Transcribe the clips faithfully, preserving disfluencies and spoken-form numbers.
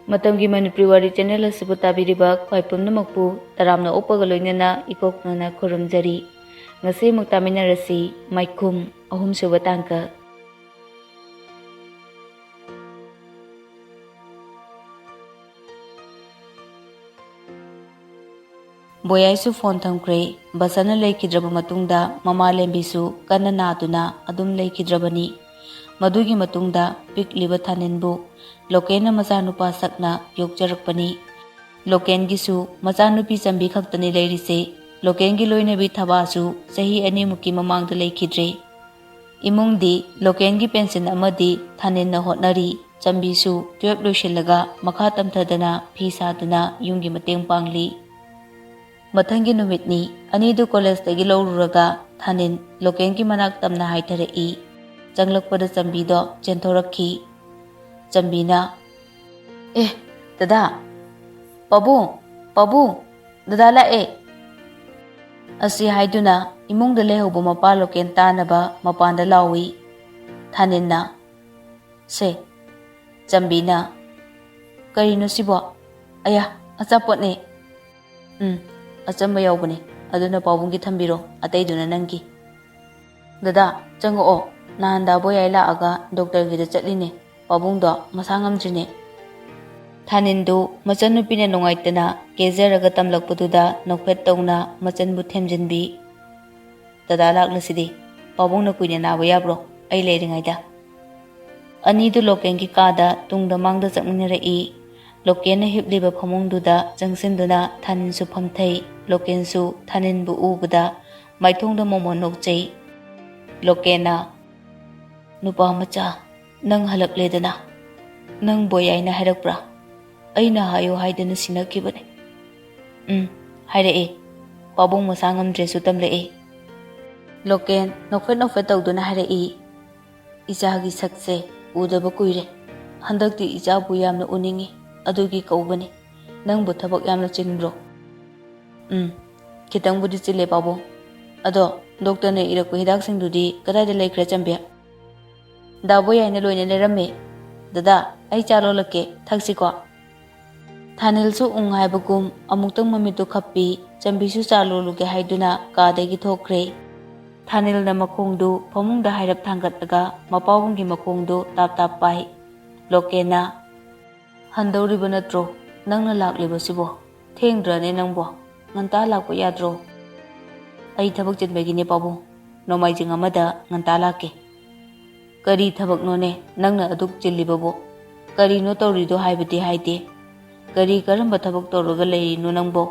ꯃꯇꯝꯒꯤ ꯃꯅꯤꯄꯨꯔꯤ ꯋꯥꯔꯤ ꯆꯦꯅꯦꯜ ꯑꯁꯤꯕꯨ ꯇꯥꯕꯤꯔꯤꯕ ꯈ꯭ꯋꯥꯏ ꯄꯨꯝꯅꯃꯛꯄꯨ ꯇꯔꯥꯝꯅ ꯑꯣꯛꯄꯒ ꯂꯣꯏꯅꯅ ꯏꯀꯣꯛꯅꯅ ꯈꯨꯔꯨꯝꯖꯔꯤ꯫ ꯉꯁꯤ ꯑꯃꯨꯛ ꯇꯥꯃꯤꯟꯅꯔꯁꯤ꯫ ꯃꯥꯏꯈꯨꯝ, ꯑꯍꯨꯝꯁꯨꯕ ꯇꯥꯡꯀꯛ꯫ ꯕꯣꯌꯥꯏꯁꯨ ꯐꯣꯟ ꯊꯝꯈ꯭ꯔꯦ꯫ ꯕꯁꯟꯅ ꯂꯩꯈꯤꯗ꯭ꯔꯕ ꯃꯇꯨꯡꯗ ꯃꯃꯥ ꯂꯦꯝꯕꯤꯁꯨ ꯀꯟꯅ ꯅꯥꯗꯨꯅ ꯑꯗꯨꯝ ꯂꯩꯈꯤꯗ꯭ꯔꯕꯅꯤ꯫ ꯃꯗꯨꯒꯤ ꯃꯇꯨꯡꯗ ꯄꯤꯛꯂꯤꯕ ꯊꯥꯅꯤꯟꯕꯨ ꯂꯣꯀꯦꯟꯅ ꯃꯆꯥꯅꯨꯄꯥ ꯁꯛꯅ ꯌꯣꯛꯆꯔꯛꯄꯅꯤ꯫ ꯂꯣꯀꯦꯟꯒꯤꯁꯨ ꯃꯆꯥꯅꯨꯄꯤ ꯆꯝꯕꯤ ꯈꯛꯇꯅꯤ ꯂꯩꯔꯤꯁꯦ꯫ ꯂꯣꯀꯦꯟꯒꯤ ꯂꯣꯏꯅꯕꯤ ꯊꯕꯥꯁꯨ ꯆꯍꯤ ꯑꯅꯤꯃꯨꯛꯀꯤ ꯃꯃꯥꯡꯗ ꯂꯩꯈꯤꯗ꯭ꯔꯦ꯫ ꯏꯃꯨꯡꯗꯤ ꯂꯣꯀꯦꯟꯒꯤ ꯄꯦꯟꯁꯤꯟ ꯑꯃꯗꯤ ꯊꯥꯅꯤꯟꯅ ꯍꯣꯠꯅꯔꯤ꯫ ꯆꯝꯕꯤꯁꯨ ꯇꯨꯌꯦꯜꯞ ꯂꯣꯏꯁꯤꯜꯂꯒ ꯃꯈꯥ ꯇꯝꯊꯗꯅ ꯐꯤ ꯁꯥꯗꯨꯅ ꯌꯨꯝꯒꯤ ꯃꯇꯦꯡ ꯄꯥꯡꯂꯤ꯫ ꯃꯊꯪꯒꯤ ꯅꯨꯃꯤꯠꯅꯤ꯫ ꯑꯅꯤꯗꯨ ꯀꯣꯂꯦꯖꯇꯒꯤ ꯂꯧꯔꯨꯔꯒ ꯊꯥꯅꯤꯟ ꯂꯣꯀꯦꯟꯒꯤ ꯃꯅꯥꯛ ꯇꯝꯅ ꯍꯥꯏꯊꯔꯛꯏ꯫ ꯆꯪꯂꯛꯄꯗ ꯆꯝꯕꯤꯗꯣ ꯆꯦꯟꯊꯣꯔꯛꯈꯤ꯫ ꯆꯝꯕꯤꯅ, "ꯑꯦ, ꯗꯗꯥ, ꯄꯥꯕꯨꯡ, ꯄꯥꯕꯨꯡ, ꯗꯗꯥ ꯂꯥꯛꯑꯦ!" ꯑꯁꯤ ꯍꯥꯏꯗꯨꯅ ꯏꯃꯨꯡꯗ ꯂꯩꯍꯧꯕ ꯃꯄꯥ ꯂꯣꯀꯦꯟ ꯇꯥꯅꯕ ꯃꯄꯥꯟꯗ ꯂꯥꯎꯏ꯫ ꯊꯥꯅꯤꯟꯅ, "ꯁꯦ!" ꯆꯝꯕꯤꯅ, "ꯀꯔꯤꯅꯣ ꯁꯤꯕꯣ? ꯑꯌꯥ, ꯑꯆꯥꯄꯣꯠꯅꯦ!" "ꯎꯝ, ꯑꯆꯝꯕ ꯌꯥꯎꯕꯅꯦ, ꯑꯗꯨꯅ ꯄꯥꯕꯨꯡꯒꯤ ꯊꯝꯕꯤꯔꯣ, ꯑꯇꯩꯗꯨꯅ ꯅꯪꯒꯤ꯫" "ꯗꯗꯥ, ꯆꯪꯉꯛꯑꯣ꯫ ꯅꯍꯥꯟ ꯗꯥ ꯕꯣꯌꯥꯏ ꯂꯥꯛꯑꯒ ꯗꯣꯛꯇꯔꯒꯤꯗ ꯆꯠꯂꯤꯅꯦ꯫ ꯄꯥꯕꯨꯡꯗꯣ ꯃꯁꯥ ꯉꯝꯗ꯭ꯔꯤꯅꯦ꯫" ꯊꯥꯅꯤꯟꯗꯨ ꯃꯆꯟꯅꯨꯄꯤꯅ ꯅꯨꯡꯉꯥꯏꯇꯅ ꯀꯦꯖꯔꯒ ꯇꯝꯂꯛꯄꯗꯨꯗ ꯅꯣꯛꯐꯦꯠ ꯇꯧꯅ ꯃꯆꯟꯕꯨ ꯊꯦꯝꯖꯤꯟꯕꯤ꯫ "ꯗꯗꯥ ꯂꯥꯛꯂꯁꯤꯗꯤ꯫ ꯄꯥꯕꯨꯡꯅ ꯀꯨꯏꯅ ꯅꯥꯕ ꯌꯥꯕ꯭ꯔꯣ, ꯑꯩ ꯂꯩꯔꯤꯉꯩꯗ?" ꯑꯅꯤꯗꯨ ꯂꯣꯀꯦꯟꯒꯤ ꯀꯥꯗ ꯇꯨꯡꯗ ꯃꯥꯡꯗ ꯆꯪꯃꯤꯟꯅꯔꯛꯏ꯫ ꯂꯣꯀꯦꯟꯅ ꯍꯤꯞꯂꯤꯕ ꯐꯃꯨꯡꯗꯨꯗ ꯆꯪꯁꯤꯟꯗꯨꯅ ꯊꯥꯅꯤꯟꯁꯨ ꯐꯝꯊꯩ꯫ ꯂꯣꯀꯦꯟꯁꯨ ꯊꯥꯅꯤꯟꯕꯨ ꯎꯕꯗ ꯃꯥꯏꯊꯣꯡꯗ ꯃꯣꯃꯣꯟ ꯅꯣꯛꯆꯩ꯫ ꯂꯣꯀꯦꯟꯅ, "ꯅꯨꯄꯥ ꯃꯆꯥ, ꯅꯪ ꯍꯜꯂꯛꯂꯦꯗꯅ꯫ ꯅꯪ ꯕꯣꯌꯥꯏꯅ ꯍꯥꯏꯔꯛꯄ꯭ꯔꯥ? ꯑꯩꯅ ꯍꯥꯏꯌꯨ ꯍꯥꯏꯗꯅ ꯁꯤꯟꯅꯈꯤꯕꯅꯦ꯫" "ꯎꯝ, ꯍꯥꯏꯔꯛꯑꯦ꯫ ꯄꯥꯕꯨꯡ ꯃꯁꯥ ꯉꯝꯗ꯭ꯔꯦꯁꯨ ꯇꯝꯂꯛꯑꯦ꯫" ꯂꯣꯀꯦꯟ ꯅꯣꯛꯐꯦꯠ ꯅꯣꯛꯐꯦꯠ ꯇꯧꯗꯨꯅ ꯍꯥꯏꯔꯛꯏ꯫ "ꯏꯆꯥꯒꯤ ꯁꯛꯁꯦ ꯎꯗꯕ ꯀꯨꯏꯔꯦ꯫ ꯍꯟꯗꯛꯇꯤ ꯏꯆꯥꯕꯨ ꯌꯥꯝꯅ ꯎꯅꯤꯡꯉꯤ, ꯑꯗꯨꯒꯤ ꯀꯧꯕꯅꯤ꯫ ꯅꯪꯕꯨ ꯊꯕꯛ ꯌꯥꯝꯅ ꯆꯤꯟꯕ꯭ꯔꯣ?" "ꯎꯝ, ꯈꯤꯇꯪꯕꯨꯗꯤ ꯆꯤꯜꯂꯦ ꯄꯥꯕꯨꯡ꯫ ꯑꯗꯣ ꯗꯣꯛꯇꯔꯅ ꯏꯔꯛꯄ ꯍꯤꯗꯥꯛꯁꯤꯡꯗꯨꯗꯤ ꯀꯗꯥꯏꯗ ꯂꯩꯈ꯭ꯔꯦ ꯆꯝꯕꯤ?" "ꯗꯥ ꯕꯣꯌꯥꯏꯅ ꯂꯣꯏꯅ ꯂꯩꯔꯝꯃꯦ꯫ ꯗꯗꯥ, ꯑꯩ ꯆꯥ ꯂꯣꯜꯂꯛꯀꯦ, ꯊꯛꯁꯤꯀꯣ?" ꯊꯥꯅꯤꯜꯁꯨ ꯎꯪ ꯍꯥꯏꯕꯒꯨꯝ ꯑꯃꯨꯛꯇꯪ ꯃꯃꯤꯠꯇꯨ ꯈꯞꯄꯤ꯫ ꯆꯝꯕꯤꯁꯨ ꯆꯥ ꯂꯣꯜꯂꯨꯒꯦ ꯍꯥꯏꯗꯨꯅ ꯀꯥꯗꯒꯤ ꯊꯣꯛꯈ꯭ꯔꯦ꯫ ꯊꯥꯅꯤꯜꯅ ꯃꯈꯣꯡꯗꯨ ꯐꯃꯨꯡꯗ ꯍꯥꯏꯔꯞ ꯊꯥꯡꯒꯠꯂꯒ ꯃꯄꯥꯕꯨꯡꯒꯤ ꯃꯈꯣꯡꯗꯨ ꯇꯥꯞ ꯇꯥꯞ ꯄꯥꯏ꯫ ꯂꯣꯀꯦꯜꯅ, "ꯍꯟꯗꯧꯔꯤꯕ ꯅꯠꯇ꯭ꯔꯣ? ꯅꯪꯅ ꯂꯥꯛꯂꯤꯕꯁꯤꯕꯣ? ꯊꯦꯡꯗ꯭ꯔꯅꯦ ꯅꯪꯕꯣ? ꯉꯟꯇꯥ ꯂꯥꯛꯄ ꯌꯥꯗ꯭ꯔꯣ?" "ꯑꯩ ꯊꯕꯛ ꯆꯤꯟꯕꯒꯤꯅꯦ ꯄꯥꯕꯨꯡ꯫ ꯅꯣꯡꯃꯥꯏꯖꯤꯡ ꯑꯃꯗ ꯉꯟꯇꯥ ꯂꯥꯛꯀꯦ꯫" "ꯀꯔꯤ ꯊꯕꯛꯅꯣꯅꯦ ꯅꯪꯅ ꯑꯗꯨꯛ ꯆꯤꯜꯂꯤꯕꯕꯨ? ꯀꯔꯤꯅꯣ ꯇꯧꯔꯤꯗꯣ ꯍꯥꯏꯕꯗꯤ ꯍꯥꯏꯗꯦ꯫ ꯀꯔꯤ ꯀꯔꯝꯕ ꯊꯕꯛ ꯇꯧꯔꯒ ꯂꯩꯔꯤꯅꯣ ꯅꯪꯕꯣ?"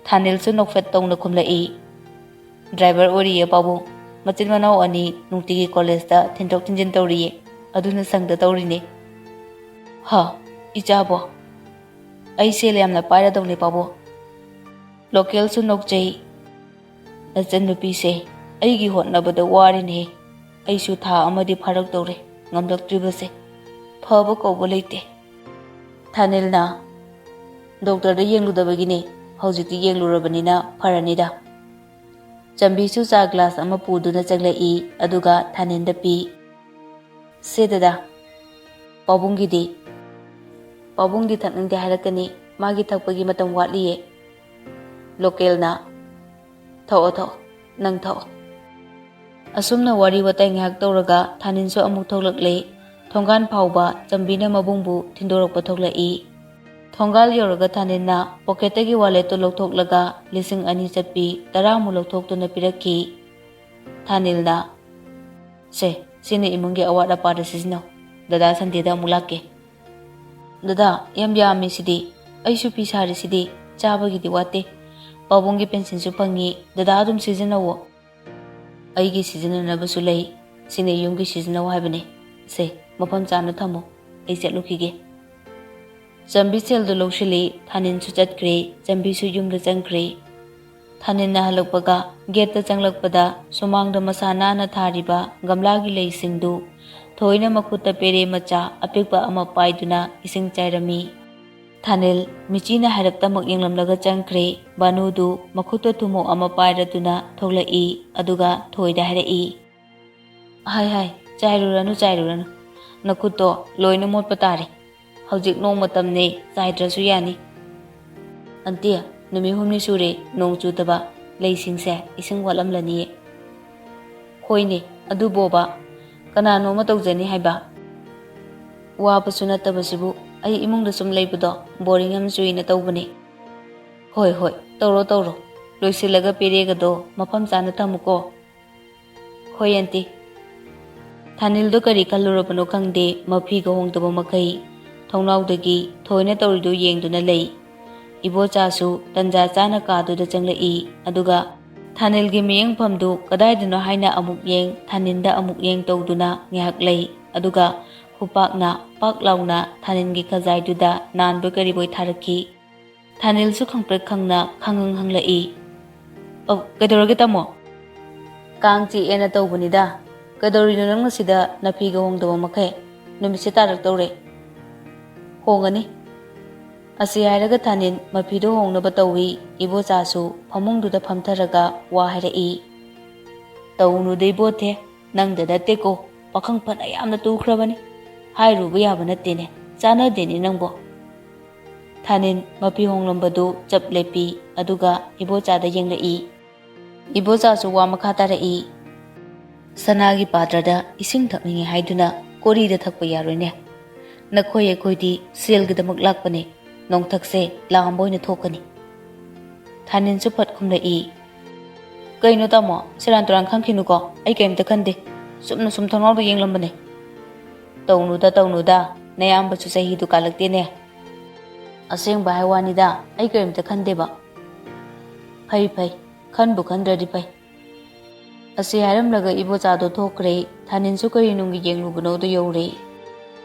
ꯊꯥꯅꯤꯜꯁꯨ ꯅꯣꯛꯐꯦꯠ ꯇꯧꯅ ꯈꯨꯝꯂꯛꯏ꯫ "ꯗ꯭ꯔꯥꯏꯚꯔ ꯑꯣꯏꯔꯤꯌꯦ ꯄꯥꯕꯨꯡ꯫ ꯃꯆꯤꯟ ꯃꯅꯥꯎ ꯑꯅꯤ ꯅꯨꯡꯇꯤꯒꯤ ꯀꯣꯂꯦꯖꯇ ꯊꯤꯟꯗꯣꯛ ꯊꯤꯟꯖꯤꯟ ꯇꯧꯔꯤꯌꯦ꯫ ꯑꯗꯨꯅ ꯁꯪꯗ ꯇꯧꯔꯤꯅꯦ꯫" "ꯍ, ꯏꯆꯥꯕꯣ? ꯑꯩ ꯁꯦꯜ ꯌꯥꯝꯅ ꯄꯥꯏꯔꯗꯧꯅꯦ ꯄꯥꯕꯨꯡ꯫" ꯂꯣꯀꯦꯜꯁꯨ ꯅꯣꯛꯆꯩ꯫ "ꯅꯆꯟꯅꯨꯄꯤꯁꯦ ꯑꯩꯒꯤ ꯍꯣꯠꯅꯕꯗ ꯋꯥꯔꯤꯅꯦ꯫ ꯑꯩꯁꯨ ꯊꯥ ꯑꯃꯗꯤ ꯐꯥꯔꯛꯇꯧꯔꯦ ꯉꯝꯂꯛꯇ꯭ꯔꯤꯕꯁꯦ꯫ ꯐꯕ ꯀꯧꯕ ꯂꯩꯇꯦ꯫" ꯊꯥꯅꯤꯜꯅ, "ꯗꯣꯛꯇꯔꯗ ꯌꯦꯡꯂꯨꯗꯕꯒꯤꯅꯦ꯫ ꯍꯧꯖꯤꯛꯇꯤ ꯌꯦꯡꯂꯨꯔꯕꯅꯤꯅ ꯐꯔꯅꯤꯗ꯫" ꯆꯝꯕꯤꯁꯨ ꯆꯥ ꯒ꯭ꯂꯥꯁ ꯑꯃ ꯄꯨꯗꯨꯅ ꯆꯪꯂꯛꯏ, ꯑꯗꯨꯒ ꯊꯥꯅꯤꯜꯗ ꯄꯤ꯫ "ꯁꯦ ꯗꯗꯥ, ꯄꯥꯕꯨꯡꯒꯤꯗꯤ?" "ꯄꯥꯕꯨꯡꯗꯤ ꯊꯛꯅꯤꯡꯗꯦ ꯍꯥꯏꯔꯛꯀꯅꯤ, ꯃꯥꯒꯤ ꯊꯛꯄꯒꯤ ꯃꯇꯝ ꯋꯥꯠꯂꯤꯌꯦ꯫" ꯂꯣꯀꯦꯜꯅ, "ꯊꯛꯑꯣ, ꯊꯛꯑꯣ, ꯅꯪ ꯊꯛꯑꯣ꯫" ꯑꯁꯨꯝꯅ ꯋꯥꯔꯤ ꯋꯥꯇꯥꯏ ꯉꯥꯏꯍꯥꯛ ꯇꯧꯔꯒ ꯊꯥꯅꯤꯜꯁꯨ ꯑꯃꯨꯛ ꯊꯣꯛꯂꯛꯂꯦ꯫ ꯊꯣꯡꯒꯥꯟ ꯐꯥꯎꯕ ꯆꯝꯕꯤꯅ ꯃꯕꯨꯡꯕꯨ ꯊꯤꯟꯗꯣꯔꯛꯄ ꯊꯣꯛꯂꯛꯏ꯫ ꯊꯣꯡꯒꯥꯜ ꯌꯧꯔꯒ ꯊꯥꯅꯤꯜꯅ ꯄꯣꯀꯦꯠꯇꯒꯤ ꯋꯥꯂꯦꯠꯇꯨ ꯂꯧꯊꯣꯛꯂꯒ ꯂꯤꯁꯤꯡ ꯑꯅꯤ ꯆꯠꯄꯤ ꯇꯔꯥꯃꯨꯛ ꯂꯧꯊꯣꯛꯇꯨꯅ ꯄꯤꯔꯛꯈꯤ꯫ ꯊꯥꯅꯤꯜꯅ, "ꯁꯦ, ꯁꯤꯅ ꯏꯃꯨꯡꯒꯤ ꯑꯋꯥꯠ ꯑꯄꯥꯗ ꯁꯤꯖꯤꯟꯅꯧ꯫ ꯗꯗꯥ ꯁꯟꯗꯦꯗ ꯑꯃꯨꯛ ꯂꯥꯛꯀꯦ꯫" "ꯗꯗꯥ, ꯌꯥꯝ ꯌꯥꯝꯃꯤ ꯁꯤꯗꯤ꯫ ꯑꯩꯁꯨ ꯐꯤ ꯁꯥꯔꯤꯁꯤꯗꯤ, ꯆꯥꯕꯒꯤꯗꯤ ꯋꯥꯠꯇꯦ꯫ ꯄꯥꯕꯨꯡꯒꯤ ꯄꯦꯟꯁꯤꯟꯁꯨ ꯐꯪꯉꯤ꯫ ꯗꯗꯥ ꯑꯗꯨꯝ ꯁꯤꯖꯤꯟꯅꯧꯋꯣ꯫" "ꯑꯩꯒꯤ ꯁꯤꯖꯤꯟꯅꯅꯕꯁꯨ ꯂꯩ꯫ ꯁꯤꯅ ꯌꯨꯝꯒꯤ ꯁꯤꯖꯤꯟꯅꯧ ꯍꯥꯏꯕꯅꯦ꯫ ꯁꯦ, ꯃꯐꯝ ꯆꯥꯅ ꯊꯝꯃꯨ꯫ ꯑꯩ ꯆꯠꯂꯨꯈꯤꯒꯦ꯫" ꯆꯝꯕꯤ ꯁꯦꯜꯗꯨ ꯂꯧꯁꯤꯜꯂꯤ꯫ ꯊꯥꯅꯤꯜꯁꯨ ꯆꯠꯈ꯭ꯔꯦ꯫ ꯆꯝꯕꯤꯁꯨ ꯌꯨꯝꯗ ꯆꯪꯈ꯭ꯔꯦ꯫ ꯊꯥꯅꯤꯜꯅ ꯍꯜꯂꯛꯄꯒ ꯒꯦꯠꯇ ꯆꯪꯂꯛꯄꯗ ꯁꯨꯃꯥꯡꯗ ꯃꯁꯥ ꯅꯥꯟꯅ ꯊꯥꯔꯤꯕ ꯒꯝꯂꯥꯒꯤ ꯂꯩꯁꯤꯡꯗꯨ ꯊꯣꯏꯅ ꯃꯈꯨꯠꯇ ꯄꯦꯔꯦ ꯃꯆꯥ ꯑꯄꯤꯛꯄ ꯑꯃ ꯄꯥꯏꯗꯨꯅ ꯏꯁꯤꯡ ꯆꯥꯏꯔꯝꯃꯤ꯫ ꯊꯥꯅꯤꯜ ꯃꯤꯆꯤꯅ ꯍꯥꯏꯔꯞꯇꯃꯛ ꯌꯦꯡꯂꯝꯂꯒ ꯆꯪꯈ꯭ꯔꯦ꯫ ꯚꯥꯅꯨꯗꯨ ꯃꯈꯨꯠꯇ ꯊꯨꯝꯃꯣꯛ ꯑꯃ ꯄꯥꯏꯔꯗꯨꯅ ꯊꯣꯛꯂꯛꯏ, ꯑꯗꯨꯒ ꯊꯣꯏꯗ ꯍꯥꯏꯔꯛꯏ, "ꯍꯥꯏ ꯍꯥꯏ, ꯆꯥꯏꯔꯨꯔꯅꯨ, ꯆꯥꯏꯔꯨꯔꯅꯨ꯫ ꯅꯈꯨꯠꯇꯣ ꯂꯣꯏꯅ ꯃꯣꯠꯄ ꯇꯥꯔꯦ꯫ ꯍꯧꯖꯤꯛ ꯅꯣꯡ ꯃꯇꯝꯅꯦ, ꯆꯥꯏꯗ꯭ꯔꯁꯨ ꯌꯥꯅꯤ꯫ ꯑꯟꯇꯤ, ꯅꯨꯃꯤꯠ ꯍꯨꯝꯅꯤ ꯁꯨꯔꯦ ꯅꯣꯡ ꯆꯨꯗꯕ, ꯂꯩꯁꯤꯡꯁꯦ ꯏꯁꯤꯡ ꯋꯥꯠꯂꯝꯂꯅꯤꯌꯦ꯫ ꯍꯣꯏꯅꯦ, ꯑꯗꯨꯕꯣꯕ, ꯀꯅꯥꯅꯣ ꯑꯃ ꯇꯧꯖꯅꯤ ꯍꯥꯏꯕ? ꯋꯥꯕꯁꯨ ꯅꯠꯇꯕꯁꯤꯕꯨ, ꯑꯩ ꯏꯃꯨꯡꯗ ꯁꯨꯝ ꯂꯩꯕꯗꯣ ꯕꯣꯔꯤꯡ ꯌꯥꯝ ꯆꯨꯏꯅ ꯇꯧꯕꯅꯦ꯫ ꯍꯣꯏ ꯍꯣꯏ, ꯇꯧꯔꯣ ꯇꯧꯔꯣ, ꯂꯣꯏꯁꯤꯜꯂꯒ ꯄꯦꯔꯦꯒꯗꯣ ꯃꯐꯝ ꯆꯥꯅ ꯊꯝꯃꯨꯀꯣ꯫ ꯍꯣꯏ ꯑꯟꯇꯤ꯫ ꯊꯥꯅꯤꯜꯗꯣ ꯀꯔꯤ ꯈꯜꯂꯨꯔꯕꯅꯣ ꯈꯪꯗꯦ, ꯃꯐꯤꯒ ꯍꯣꯡꯗꯕ ꯃꯈꯩ ꯊꯣꯡꯅꯥꯎꯗꯒꯤ ꯊꯣꯏꯅ ꯇꯧꯔꯤꯗꯨ ꯌꯦꯡꯗꯨꯅ ꯂꯩ꯫ ꯏꯕꯣꯆꯥꯁꯨ ꯇꯟꯖꯥ ꯆꯥꯅ ꯀꯥꯗꯨꯗ ꯆꯪꯂꯛꯏ꯫ ꯑꯗꯨꯒ ꯊꯥꯅꯤꯜꯒꯤ ꯃꯤꯠꯌꯦꯡꯐꯝꯗꯨ ꯀꯗꯥꯏꯗꯅꯣ ꯍꯥꯏꯅ ꯑꯃꯨꯛ ꯌꯦꯡ, ꯊꯥꯅꯤꯜꯗ ꯑꯃꯨꯛ ꯌꯦꯡ ꯇꯧꯗꯨꯅ ꯉꯥꯏꯍꯥꯛ ꯂꯩ꯫ ꯑꯗꯨꯒ ꯈꯨꯄꯥꯛꯅ ꯄꯥꯛ ꯂꯥꯎꯅ ꯊꯥꯅꯤꯜꯒꯤ ꯈꯖꯥꯏꯗꯨꯗ ꯅꯥꯟꯕꯣꯏ ꯀꯔꯤꯕꯣꯏ ꯊꯥꯔꯛꯈꯤ꯫ ꯊꯥꯅꯤꯜꯁꯨ ꯈꯪꯄ꯭ꯔꯦꯛ ꯈꯪꯅ ꯈꯪꯉꯪ ꯍꯪꯂꯛꯏ꯫ "ꯑꯧ, ꯀꯩꯗꯧꯔꯒꯦ ꯇꯥꯃꯣ?" "ꯀꯥꯡ ꯆꯤꯛꯑꯦꯅ ꯇꯧꯕꯅꯤꯗ꯫ ꯀꯩꯗꯧꯔꯤꯅꯣ ꯅꯪꯅ ꯁꯤꯗ ꯅꯥꯄꯤꯒ ꯍꯣꯡꯗꯕ ꯃꯈꯩ? ꯅꯨꯃꯤꯠꯁꯦ ꯇꯥꯔꯛꯇꯧꯔꯦ꯫ ꯍꯣꯡꯉꯅꯤ꯫" ꯑꯁꯤ ꯍꯥꯏꯔꯒ ꯊꯥꯅꯤꯜ ꯃꯐꯤꯗꯣ ꯍꯣꯡꯅꯕ ꯇꯧꯏ꯫ ꯏꯕꯣꯆꯥꯁꯨ ꯐꯃꯨꯡꯗꯨꯗ ꯐꯝꯊꯔꯒ ꯋꯥ ꯍꯥꯏꯔꯛꯏ꯫ "ꯇꯧꯅꯨꯗ ꯏꯕꯣꯊꯦ, ꯅꯪꯗ ꯅꯠꯇꯦꯀꯣ, ꯄꯥꯈꯪ ꯐꯅ ꯌꯥꯝꯅ ꯇꯨꯈ꯭ꯔꯕꯅꯤ꯫ ꯍꯥꯏꯔꯨꯕ ꯌꯥꯕ ꯅꯠꯇꯦꯅꯦ, ꯆꯥꯟꯅꯗꯦꯅꯦ ꯅꯪꯕꯣ꯫" ꯊꯥꯅꯤꯜ ꯃꯐꯤ ꯍꯣꯡꯂꯝꯕꯗꯨ ꯆꯞ ꯂꯦꯞꯄꯤ, ꯑꯗꯨꯒ ꯏꯕꯣꯆꯥꯗ ꯌꯦꯡꯂꯛꯏ꯫ ꯏꯕꯣꯆꯥꯁꯨ ꯋꯥ ꯃꯈꯥ ꯇꯥꯔꯛꯏ꯫ "ꯁꯅꯥꯒꯤ ꯄꯥꯇ꯭ꯔꯗ ꯏꯁꯤꯡ ꯊꯛꯅꯤꯡꯉꯤ ꯍꯥꯏꯗꯨꯅ ꯀꯣꯔꯤꯗ ꯊꯛꯄ ꯌꯥꯔꯣꯏꯅꯦ꯫ ꯅꯈꯣꯏ ꯑꯩꯈꯣꯏꯗꯤ ꯁꯦꯜꯒꯤꯗꯃꯛ ꯂꯥꯛꯄꯅꯦ, ꯅꯣꯡꯊꯛꯁꯦ ꯂꯥꯝꯕ ꯑꯣꯏꯅ ꯊꯣꯛꯀꯅꯤ꯫" ꯊꯥꯅꯤꯜꯁꯨ ꯐꯠ ꯈꯨꯝꯂꯛꯏ꯫ "ꯀꯩꯅꯣ ꯇꯥꯃꯣ, ꯁꯦꯔꯥꯟ ꯇꯨꯔꯥꯟ ꯈꯟꯈꯤꯅꯨꯀꯣ, ꯑꯩ ꯀꯔꯤꯝꯇ ꯈꯟꯗꯦ, ꯆꯨꯝꯅ ꯁꯨꯝ ꯊꯣꯡꯅꯥꯎꯗ ꯌꯦꯡꯂꯝꯕꯅꯦ꯫" "ꯇꯧꯅꯨꯗ, ꯇꯧꯅꯨꯗ, ꯅꯌꯥꯝꯕꯁꯨ ꯆꯍꯤꯗꯨ ꯀꯥꯜꯂꯛꯇꯦꯅꯦ꯫" "ꯑꯁꯦꯡꯕ ꯍꯥꯏ ꯋꯥꯅꯤꯗ, ꯑꯩ ꯀꯔꯤꯝꯇ ꯈꯟꯗꯦꯕ꯫" "ꯐꯩ ꯐꯩ, ꯈꯟꯕꯨ ꯈꯟꯗ꯭ꯔꯗꯤ ꯐꯩ꯫" ꯑꯁꯤ ꯍꯥꯏꯔꯝꯂꯒ ꯏꯕꯣꯆꯥꯗꯣ ꯊꯣꯛꯈ꯭ꯔꯦ꯫ ꯊꯥꯅꯤꯜꯁꯨ ꯀꯔꯤ ꯅꯨꯡꯒꯤ ꯌꯦꯡꯂꯨꯕꯅꯣꯗꯣ ꯌꯧꯔꯦ꯫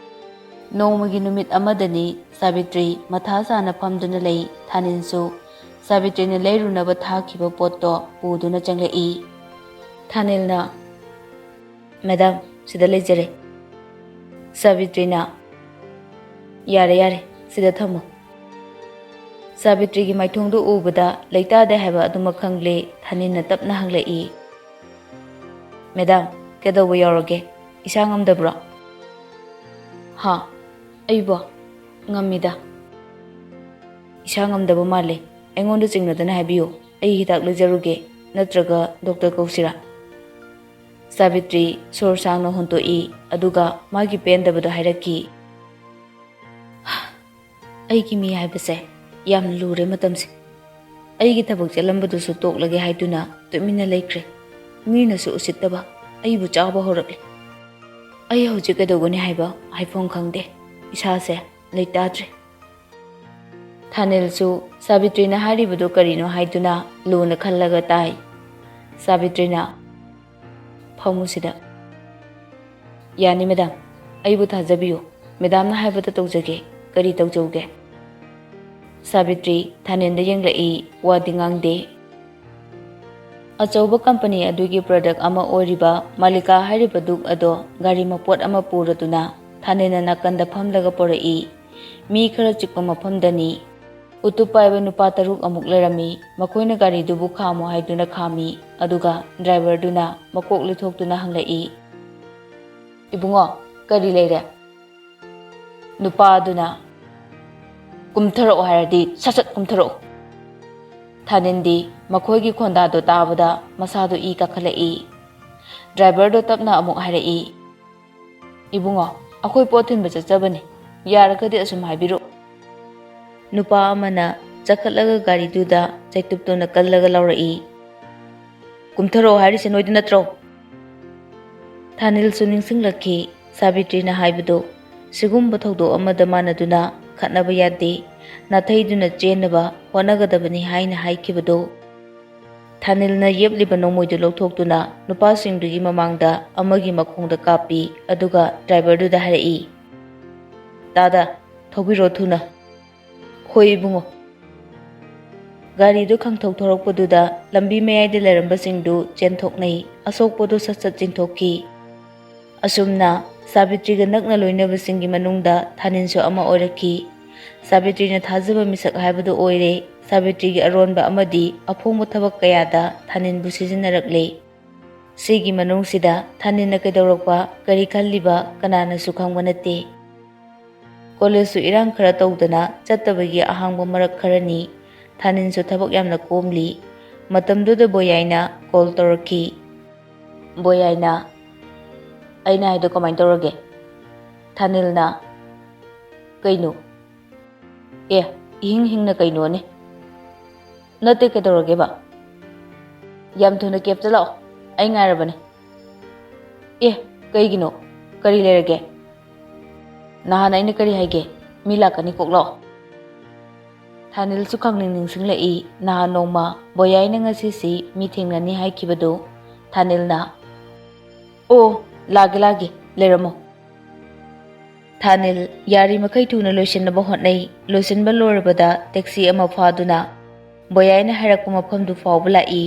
ꯅꯣꯡꯃꯒꯤ ꯅꯨꯃꯤꯠ ꯑꯃꯗꯅꯤ꯫ ꯁꯥꯕꯤꯇ꯭ꯔꯤ ꯃꯊꯥ ꯁꯥꯅ ꯐꯝꯗꯨꯅ ꯂꯩ꯫ ꯊꯥꯅꯤꯜꯁꯨ ꯁꯥꯕꯤꯇ꯭ꯔꯤꯅ ꯂꯩꯔꯨꯅꯕ ꯊꯥꯈꯤꯕ ꯄꯣꯠꯇꯣ ꯄꯨꯗꯨꯅ ꯆꯪꯂꯛꯏ꯫ ꯊꯥꯅꯤꯜꯅ, "ꯃꯦꯗꯥꯝ, ꯁꯤꯗ ꯂꯩꯖꯔꯦ꯫" ꯁꯥꯕꯤꯇ꯭ꯔꯤꯅ, "ꯌꯥꯔꯦ, ꯌꯥꯔꯦ, ꯁꯤꯗ ꯊꯝꯃꯨ꯫" ꯁꯥꯕꯤꯇ꯭ꯔꯤꯒꯤ ꯃꯥꯏꯊꯣꯡꯗꯨ ꯎꯕꯗ ꯂꯩꯇꯥꯗꯦ ꯍꯥꯏꯕ ꯑꯗꯨꯃꯛ ꯈꯪꯂꯦ꯫ ꯊꯥꯅꯤꯜꯅ ꯇꯞꯅ ꯍꯪꯂꯛꯏ, "ꯃꯦꯗꯥꯝ, ꯀꯩꯗꯧꯕ ꯌꯥꯎꯔꯒꯦ? ꯏꯁꯥ ꯉꯝꯗꯕ꯭ꯔꯣ?" "ꯍꯥ? ꯑꯩꯕꯣ? "ꯉꯝꯃꯤꯗ꯫ ꯏꯁꯥ ꯉꯝꯗꯕ ꯃꯥꯜꯂꯦ꯫ ꯑꯩꯉꯣꯟꯗ ꯆꯤꯡꯅꯗꯅ ꯍꯥꯏꯕꯤꯌꯨ꯫ ꯑꯩ ꯍꯤꯗꯥꯛ ꯂꯩꯖꯔꯨꯒꯦ, ꯅꯠꯇ꯭ꯔꯒ ꯗꯣꯛꯇꯔ ꯀꯧꯁꯤꯔꯥ?" ꯁꯥꯕꯤꯇ꯭ꯔꯤ ꯁꯣꯔ ꯁꯥꯡꯅ ꯍꯣꯟꯇꯣꯛꯏ, ꯑꯗꯨꯒ ꯃꯥꯒꯤ ꯄꯦꯟꯗꯕꯗꯣ ꯍꯥꯏꯔꯛꯈꯤ꯫ "ꯑꯩꯒꯤ ꯃꯤ ꯍꯥꯏꯕꯁꯦ ꯌꯥꯝ ꯂꯨꯔꯦ ꯃꯇꯝꯁꯦ꯫ ꯑꯩꯒꯤ ꯊꯕꯛ ꯆꯠꯂꯝꯕꯗꯨꯁꯨ ꯇꯣꯛꯂꯒꯦ ꯍꯥꯏꯗꯨꯅ ꯇꯨꯃꯤꯟꯅ ꯂꯩꯈ꯭ꯔꯦ꯫ ꯃꯤꯅꯁꯨ ꯎꯁꯤꯠꯇꯕ, ꯑꯩꯕꯨ ꯆꯥꯕ ꯍꯧꯔꯛꯂꯦ꯫ ꯑꯩ ꯍꯧꯖꯤꯛ ꯀꯩꯗꯧꯒꯅꯤ ꯍꯥꯏꯕ ꯍꯥꯏꯐꯝ ꯈꯪꯗꯦ꯫ ꯏꯁꯥꯁꯦ ꯂꯩꯇꯥꯗ꯭ꯔꯦ꯫" ꯊꯥꯅꯤꯜꯁꯨ ꯁꯥꯕꯤꯇ꯭ꯔꯤꯅ ꯍꯥꯏꯔꯤꯕꯗꯨ ꯀꯔꯤꯅꯣ ꯍꯥꯏꯗꯨꯅ ꯂꯨꯅ ꯈꯜꯂꯒ ꯇꯥꯏ꯫ ꯁꯥꯕꯤꯇ꯭ꯔꯤꯅ, "ꯐꯝꯃꯨ ꯁꯤꯗ꯫" "ꯌꯥꯅꯤ ꯃꯦꯗꯥꯝ, ꯑꯩꯕꯨ ꯊꯥꯖꯕꯤꯌꯨ꯫ ꯃꯦꯗꯥꯝꯅ ꯍꯥꯏꯕꯗ ꯇꯧꯖꯒꯦ꯫ ꯀꯔꯤ ꯇꯧꯖꯧꯒꯦ?" ꯁꯥꯕꯤꯇ꯭ꯔꯤ ꯊꯥꯅꯤꯜꯗ ꯌꯦꯡꯂꯛꯏ, ꯋꯥꯗꯤ ꯉꯥꯡꯗꯦ꯫ ꯑꯆꯧꯕ ꯀꯝꯄꯅꯤ ꯑꯗꯨꯒꯤ ꯄ꯭ꯔꯗꯛ ꯑꯃ ꯑꯣꯏꯔꯤꯕ ꯃꯥꯂꯤꯀꯥ ꯍꯥꯏꯔꯤꯕ ꯗꯨꯛ ꯑꯗꯣ ꯒꯥꯔꯤ ꯃꯄꯣꯠ ꯑꯃ ꯄꯨꯔꯗꯨꯅ ꯊꯥꯅꯤꯜꯅ ꯅꯥꯀꯟꯗ ꯐꯝꯂꯒ ꯄꯣꯔꯛꯏ꯫ ꯃꯤ ꯈꯔ ꯆꯤꯛꯄ ꯃꯐꯝꯗꯅꯤ꯫ ꯎꯇꯨꯞ ꯄꯥꯏꯕ ꯅꯨꯄꯥ ꯇꯔꯨꯛ ꯑꯃꯨꯛ ꯂꯩꯔꯝꯃꯤ꯫ ꯃꯈꯣꯏꯅ ꯒꯥꯔꯤꯗꯨꯕꯨ ꯈꯥꯝꯃꯨ ꯍꯥꯏꯗꯨꯅ ꯈꯥꯝꯃꯤ, ꯑꯗꯨꯒ ꯗ꯭ꯔꯥꯏꯚꯔꯗꯨꯅ ꯃꯀꯣꯛ ꯂꯤꯊꯣꯛꯇꯨꯅ ꯍꯪꯂꯛꯏ, "ꯏꯕꯨꯡꯉꯣ, ꯀꯔꯤ ꯂꯩꯔꯦ?" ꯅꯨꯄꯥ ꯑꯗꯨꯅ, "ꯀꯨꯝꯊꯔꯛꯑꯣ ꯍꯥꯏꯔꯗꯤ ꯁꯠ ꯁꯠ ꯀꯨꯝꯊꯔꯛꯑꯣ꯫" ꯊꯥꯅꯤꯜꯗꯤ ꯃꯈꯣꯏꯒꯤ ꯈꯣꯟꯗꯥꯗꯣ ꯇꯥꯕꯗ ꯃꯁꯥꯗꯣ ꯏ ꯀꯥꯈꯠꯂꯛꯏ꯫ ꯗ꯭ꯔꯥꯏꯚꯔꯗꯣ ꯇꯞꯅ ꯑꯃꯨꯛ ꯍꯥꯏꯔꯛꯏ, "ꯏꯕꯨꯡꯉꯣ, ꯑꯩꯈꯣꯏ ꯄꯣꯠ ꯊꯤꯟꯕ ꯆꯠꯆꯕꯅꯤ꯫ ꯌꯥꯔꯒꯗꯤ ꯑꯁꯨꯝ ꯍꯥꯏꯕꯤꯔꯛꯎ꯫" ꯅꯨꯄꯥ ꯑꯃꯅ ꯆꯈꯠꯂꯒ ꯒꯥꯔꯤꯗꯨꯗ ꯆꯩꯇꯨꯞꯇꯨꯅ ꯀꯜꯂꯒ ꯂꯥꯎꯔꯛꯏ, "ꯀꯨꯝꯊꯔꯛꯑꯣ ꯍꯥꯏꯔꯤꯁꯦ ꯅꯣꯏꯗ ꯅꯠꯇ꯭ꯔꯣ?" ꯊꯥꯅꯤꯜꯁꯨ ꯅꯤꯡꯁꯤꯡꯂꯛꯈꯤ, ꯁꯥꯕꯤꯇ꯭ꯔꯤꯅ ꯍꯥꯏꯕꯗꯨ, ꯁꯤꯒꯨꯝꯕ ꯊꯧꯗꯣꯛ ꯑꯃꯗ ꯃꯥꯟꯅꯗꯨꯅ ꯈꯠꯅꯕ ꯌꯥꯗꯦ, ꯅꯥꯊꯩꯗꯨꯅ ꯆꯦꯟꯅꯕ ꯍꯣꯠꯅꯒꯗꯕꯅꯤ ꯍꯥꯏꯅ ꯍꯥꯏꯈꯤꯕꯗꯨ꯫ ꯊꯥꯅꯤꯜꯅ ꯌꯦꯞꯂꯤꯕ ꯅꯣꯡꯃꯩꯗꯨ ꯂꯧꯊꯣꯛꯇꯨꯅ ꯅꯨꯄꯥꯁꯤꯡꯗꯨꯒꯤ ꯃꯃꯥꯡꯗ ꯑꯃꯒꯤ ꯃꯈꯣꯡꯗ ꯀꯥꯞꯄꯤ, ꯑꯗꯨꯒ ꯗ꯭ꯔꯥꯏꯚꯔꯗꯨꯗ ꯍꯥꯏꯔꯛꯏ, "ꯇꯥꯗ, ꯊꯧꯕꯤꯔꯣ ꯊꯨꯅ꯫" "ꯍꯣꯏ ꯏꯕꯨꯡꯉꯣ꯫" ꯒꯥꯔꯤꯗꯨ ꯈꯪꯊꯧ ꯊꯧꯔꯛꯄꯗꯨꯗ ꯂꯝꯕꯤ ꯃꯌꯥꯏꯗ ꯂꯩꯔꯝꯕꯁꯤꯡꯗꯨ ꯆꯦꯟꯊꯣꯛꯅꯩ꯫ ꯑꯁꯣꯛꯄꯗꯨ ꯁꯠ ꯁꯠ ꯆꯤꯡꯊꯣꯛꯈꯤ꯫ ꯑꯁꯨꯝꯅ ꯁꯥꯕꯤꯇ꯭ꯔꯤꯒ ꯅꯛꯅ ꯂꯣꯏꯅꯕꯁꯤꯡꯒꯤ ꯃꯅꯨꯡꯗ ꯊꯥꯅꯤꯜꯁꯨ ꯑꯃ ꯑꯣꯏꯔꯛꯈꯤ꯫ ꯁꯥꯕꯤꯇ꯭ꯔꯤꯅ ꯊꯥꯖꯕ ꯃꯤꯁꯛ ꯍꯥꯏꯕꯗꯨ ꯑꯣꯏꯔꯦ꯫ ꯁꯥꯕꯤꯇ꯭ꯔꯤꯒꯤ ꯑꯔꯣꯟꯕ ꯑꯃꯗꯤ ꯑꯐꯣꯡꯕ ꯊꯕꯛ ꯀꯌꯥꯗ ꯊꯥꯅꯤꯜꯕꯨ ꯁꯤꯖꯤꯟꯅꯔꯛꯂꯦ꯫ ꯁꯤꯒꯤ ꯃꯅꯨꯡꯁꯤꯗ ꯊꯥꯅꯤꯜꯅ ꯀꯩꯗꯧꯔꯛꯄ, ꯀꯔꯤ ꯈꯜꯂꯤꯕ, ꯀꯅꯥꯅꯁꯨ ꯈꯪꯕ ꯅꯠꯇꯦ꯫ ꯀꯣꯂꯦꯖꯁꯨ ꯏꯔꯥꯡ ꯈꯔ ꯇꯧꯗꯅ ꯆꯠꯇꯕꯒꯤ ꯑꯍꯥꯡꯕ ꯃꯔꯛ ꯈꯔꯅꯤ ꯊꯥꯅꯤꯜꯁꯨ ꯊꯕꯛ ꯌꯥꯝꯅ ꯀꯣꯝꯂꯤ꯫ ꯃꯇꯝꯗꯨꯗ ꯕꯣꯌꯥꯏꯅ ꯀꯣꯜ ꯇꯧꯔꯛꯈꯤ꯫ ꯕꯣꯌꯥꯏꯅ, "ꯑꯩꯅ ꯍꯥꯏꯗꯣ ꯀꯃꯥꯏꯅ ꯇꯧꯔꯒꯦ?" ꯊꯥꯅꯤꯜꯅ, "ꯀꯩꯅꯣ?" "ꯑꯦ, ꯏꯍꯤꯡ ꯍꯤꯡꯅ ꯀꯩꯅꯣꯅꯦ?" "ꯅꯠꯇꯦ, ꯀꯩꯗꯧꯔꯒꯦꯕ?" "ꯌꯥꯝ ꯊꯨꯅ ꯀꯦꯞꯇ ꯂꯥꯛꯑꯣ, ꯑꯩ ꯉꯥꯏꯔꯕꯅꯦ꯫" "ꯑꯦ, ꯀꯩꯒꯤꯅꯣ? ꯀꯔꯤ ꯂꯩꯔꯒꯦ?" "ꯅꯍꯥꯟ ꯑꯩꯅ ꯀꯔꯤ ꯍꯥꯏꯒꯦ? ꯃꯤ ꯂꯥꯛꯀꯅꯤ, ꯀꯣꯛ ꯂꯥꯛꯑꯣ꯫" ꯊꯥꯅꯤꯜꯁꯨ ꯈꯪꯅꯤꯡ ꯅꯤꯡꯁꯤꯡꯂꯛꯏ꯫ ꯅꯍꯥꯟ ꯅꯣꯡꯃ ꯕꯣꯌꯥꯏꯅ ꯉꯁꯤꯁꯤ ꯃꯤ ꯊꯦꯡꯅꯅꯤ ꯍꯥꯏꯈꯤꯕꯗꯨ ꯊꯥꯅꯤꯜꯅ, "ꯑꯣ, ꯂꯥꯛꯒꯦ, ꯂꯥꯛꯒꯦ, ꯂꯩꯔꯝꯃꯣ꯫" ꯊꯥꯅꯤꯜ ꯌꯥꯔꯤꯃꯈꯩ ꯊꯨꯅ ꯂꯣꯏꯁꯤꯟꯅꯕ ꯍꯣꯠꯅꯩ꯫ ꯂꯣꯏꯁꯤꯟꯕ ꯂꯣꯏꯔꯕꯗ ꯇꯦꯛꯁꯤ ꯑꯃ ꯐꯥꯗꯨꯅ ꯕꯣꯌꯥꯏꯅ ꯍꯥꯏꯔꯛꯄ ꯃꯐꯝꯗꯨ ꯐꯥꯎꯕ ꯂꯥꯛꯏ꯫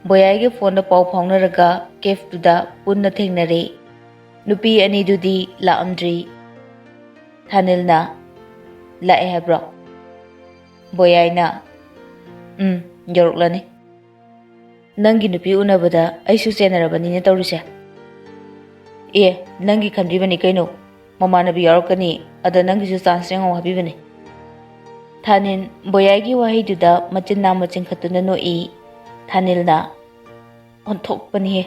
ꯕꯣꯌꯥꯏꯒꯤ ꯐꯣꯟꯗ ꯄꯥꯎ ꯐꯥꯎꯅꯔꯒ ꯀꯦꯐꯇꯨꯗ ꯄꯨꯟꯅ ꯊꯦꯡꯅꯔꯦ꯫ ꯅꯨꯄꯤ ꯑꯅꯤꯗꯨꯗꯤ ꯂꯥꯛꯑꯝꯗ꯭ꯔꯤ꯫ ꯊꯥꯅꯤꯜꯅ, "ꯂꯥꯛꯑꯦ ꯍꯥꯏꯕ꯭ꯔꯣ?" ꯕꯣꯌꯥꯏꯅ, "ꯎꯝ, ꯌꯧꯔꯛꯂꯅꯤ꯫ ꯅꯪꯒꯤ ꯅꯨꯄꯤ ꯎꯅꯕꯗ ꯑꯩꯁꯨ ꯆꯦꯟꯅꯔꯕꯅꯤꯅꯦ ꯇꯧꯔꯤꯁꯦ꯫" "ꯑꯦ, ꯅꯪꯒꯤ ꯈꯟꯕꯤꯕꯅꯤ ꯀꯩꯅꯣ, ꯃꯃꯥꯟꯅꯕꯤ ꯌꯥꯎꯔꯛꯀꯅꯤ, ꯑꯗ ꯅꯪꯒꯤꯁꯨ ꯆꯥꯟꯁ ꯌꯦꯡꯍꯧ ꯍꯥꯏꯕꯤꯕꯅꯤ꯫" ꯊꯥꯅꯤꯜ ꯕꯣꯌꯥꯏꯒꯤ ꯋꯥꯍꯩꯗꯨꯗ ꯃꯆꯤꯟ ꯅꯥꯝꯃ ꯆꯤꯡꯈꯠꯇꯨꯅ ꯅꯣꯛꯏ꯫ ꯊꯥꯅꯤꯜꯅ, "ꯑꯣꯟꯊꯣꯛꯄꯅꯤꯍꯦ꯫"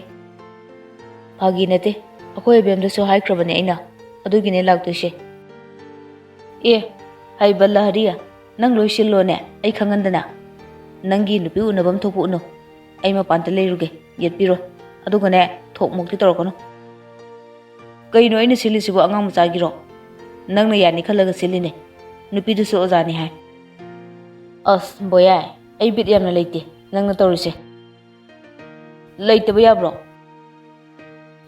"ꯐꯥꯒꯤ ꯅꯠꯇꯦ, ꯑꯩꯈꯣꯏ ꯑꯕꯦꯝꯗꯁꯨ ꯍꯥꯏꯈ꯭ꯔꯕꯅꯦ ꯑꯩꯅ, ꯑꯗꯨꯒꯤꯅꯦ ꯂꯥꯛꯇꯣꯏꯁꯦ꯫" "ꯑꯦ, ꯍꯩꯕ ꯂꯍꯔꯤ, ꯅꯪ ꯂꯣꯏ ꯁꯤꯜꯂꯣꯅꯦ, ꯑꯩ ꯈꯪꯍꯟꯗꯅ꯫ ꯅꯪꯒꯤ ꯅꯨꯄꯤ ꯎꯅꯕꯝ ꯊꯣꯛꯄ ꯎꯅꯧ, ꯑꯩ ꯃꯄꯥꯟꯗ ꯂꯩꯔꯨꯒꯦ, ꯌꯦꯠꯄꯤꯔꯣ꯫ ꯑꯗꯨꯒꯅꯦ, ꯊꯣꯛ ꯃꯣꯛꯇꯤ ꯇꯧꯔꯛꯀꯅꯨ꯫" "ꯀꯩꯅꯣ ꯑꯩꯅ ꯁꯤꯜꯂꯤꯁꯤꯕꯨ ꯑꯉꯥꯡ ꯃꯆꯥꯒꯤꯔꯣ? ꯅꯪꯅ ꯌꯥꯅꯤ ꯈꯜꯂꯒ ꯁꯤꯜꯂꯤꯅꯦ꯫ ꯅꯨꯄꯤꯗꯨꯁꯨ ꯑꯣꯖꯥꯅꯤ ꯍꯥꯏ꯫" "ꯑꯁ ꯕꯣꯌꯥꯏ, ꯑꯩ ꯕꯤꯠ ꯌꯥꯝꯅ ꯂꯩꯇꯦ ꯅꯪꯅ ꯇꯧꯔꯤꯁꯦ꯫" "ꯂꯩꯇꯕ ꯌꯥꯕ꯭ꯔꯣ?"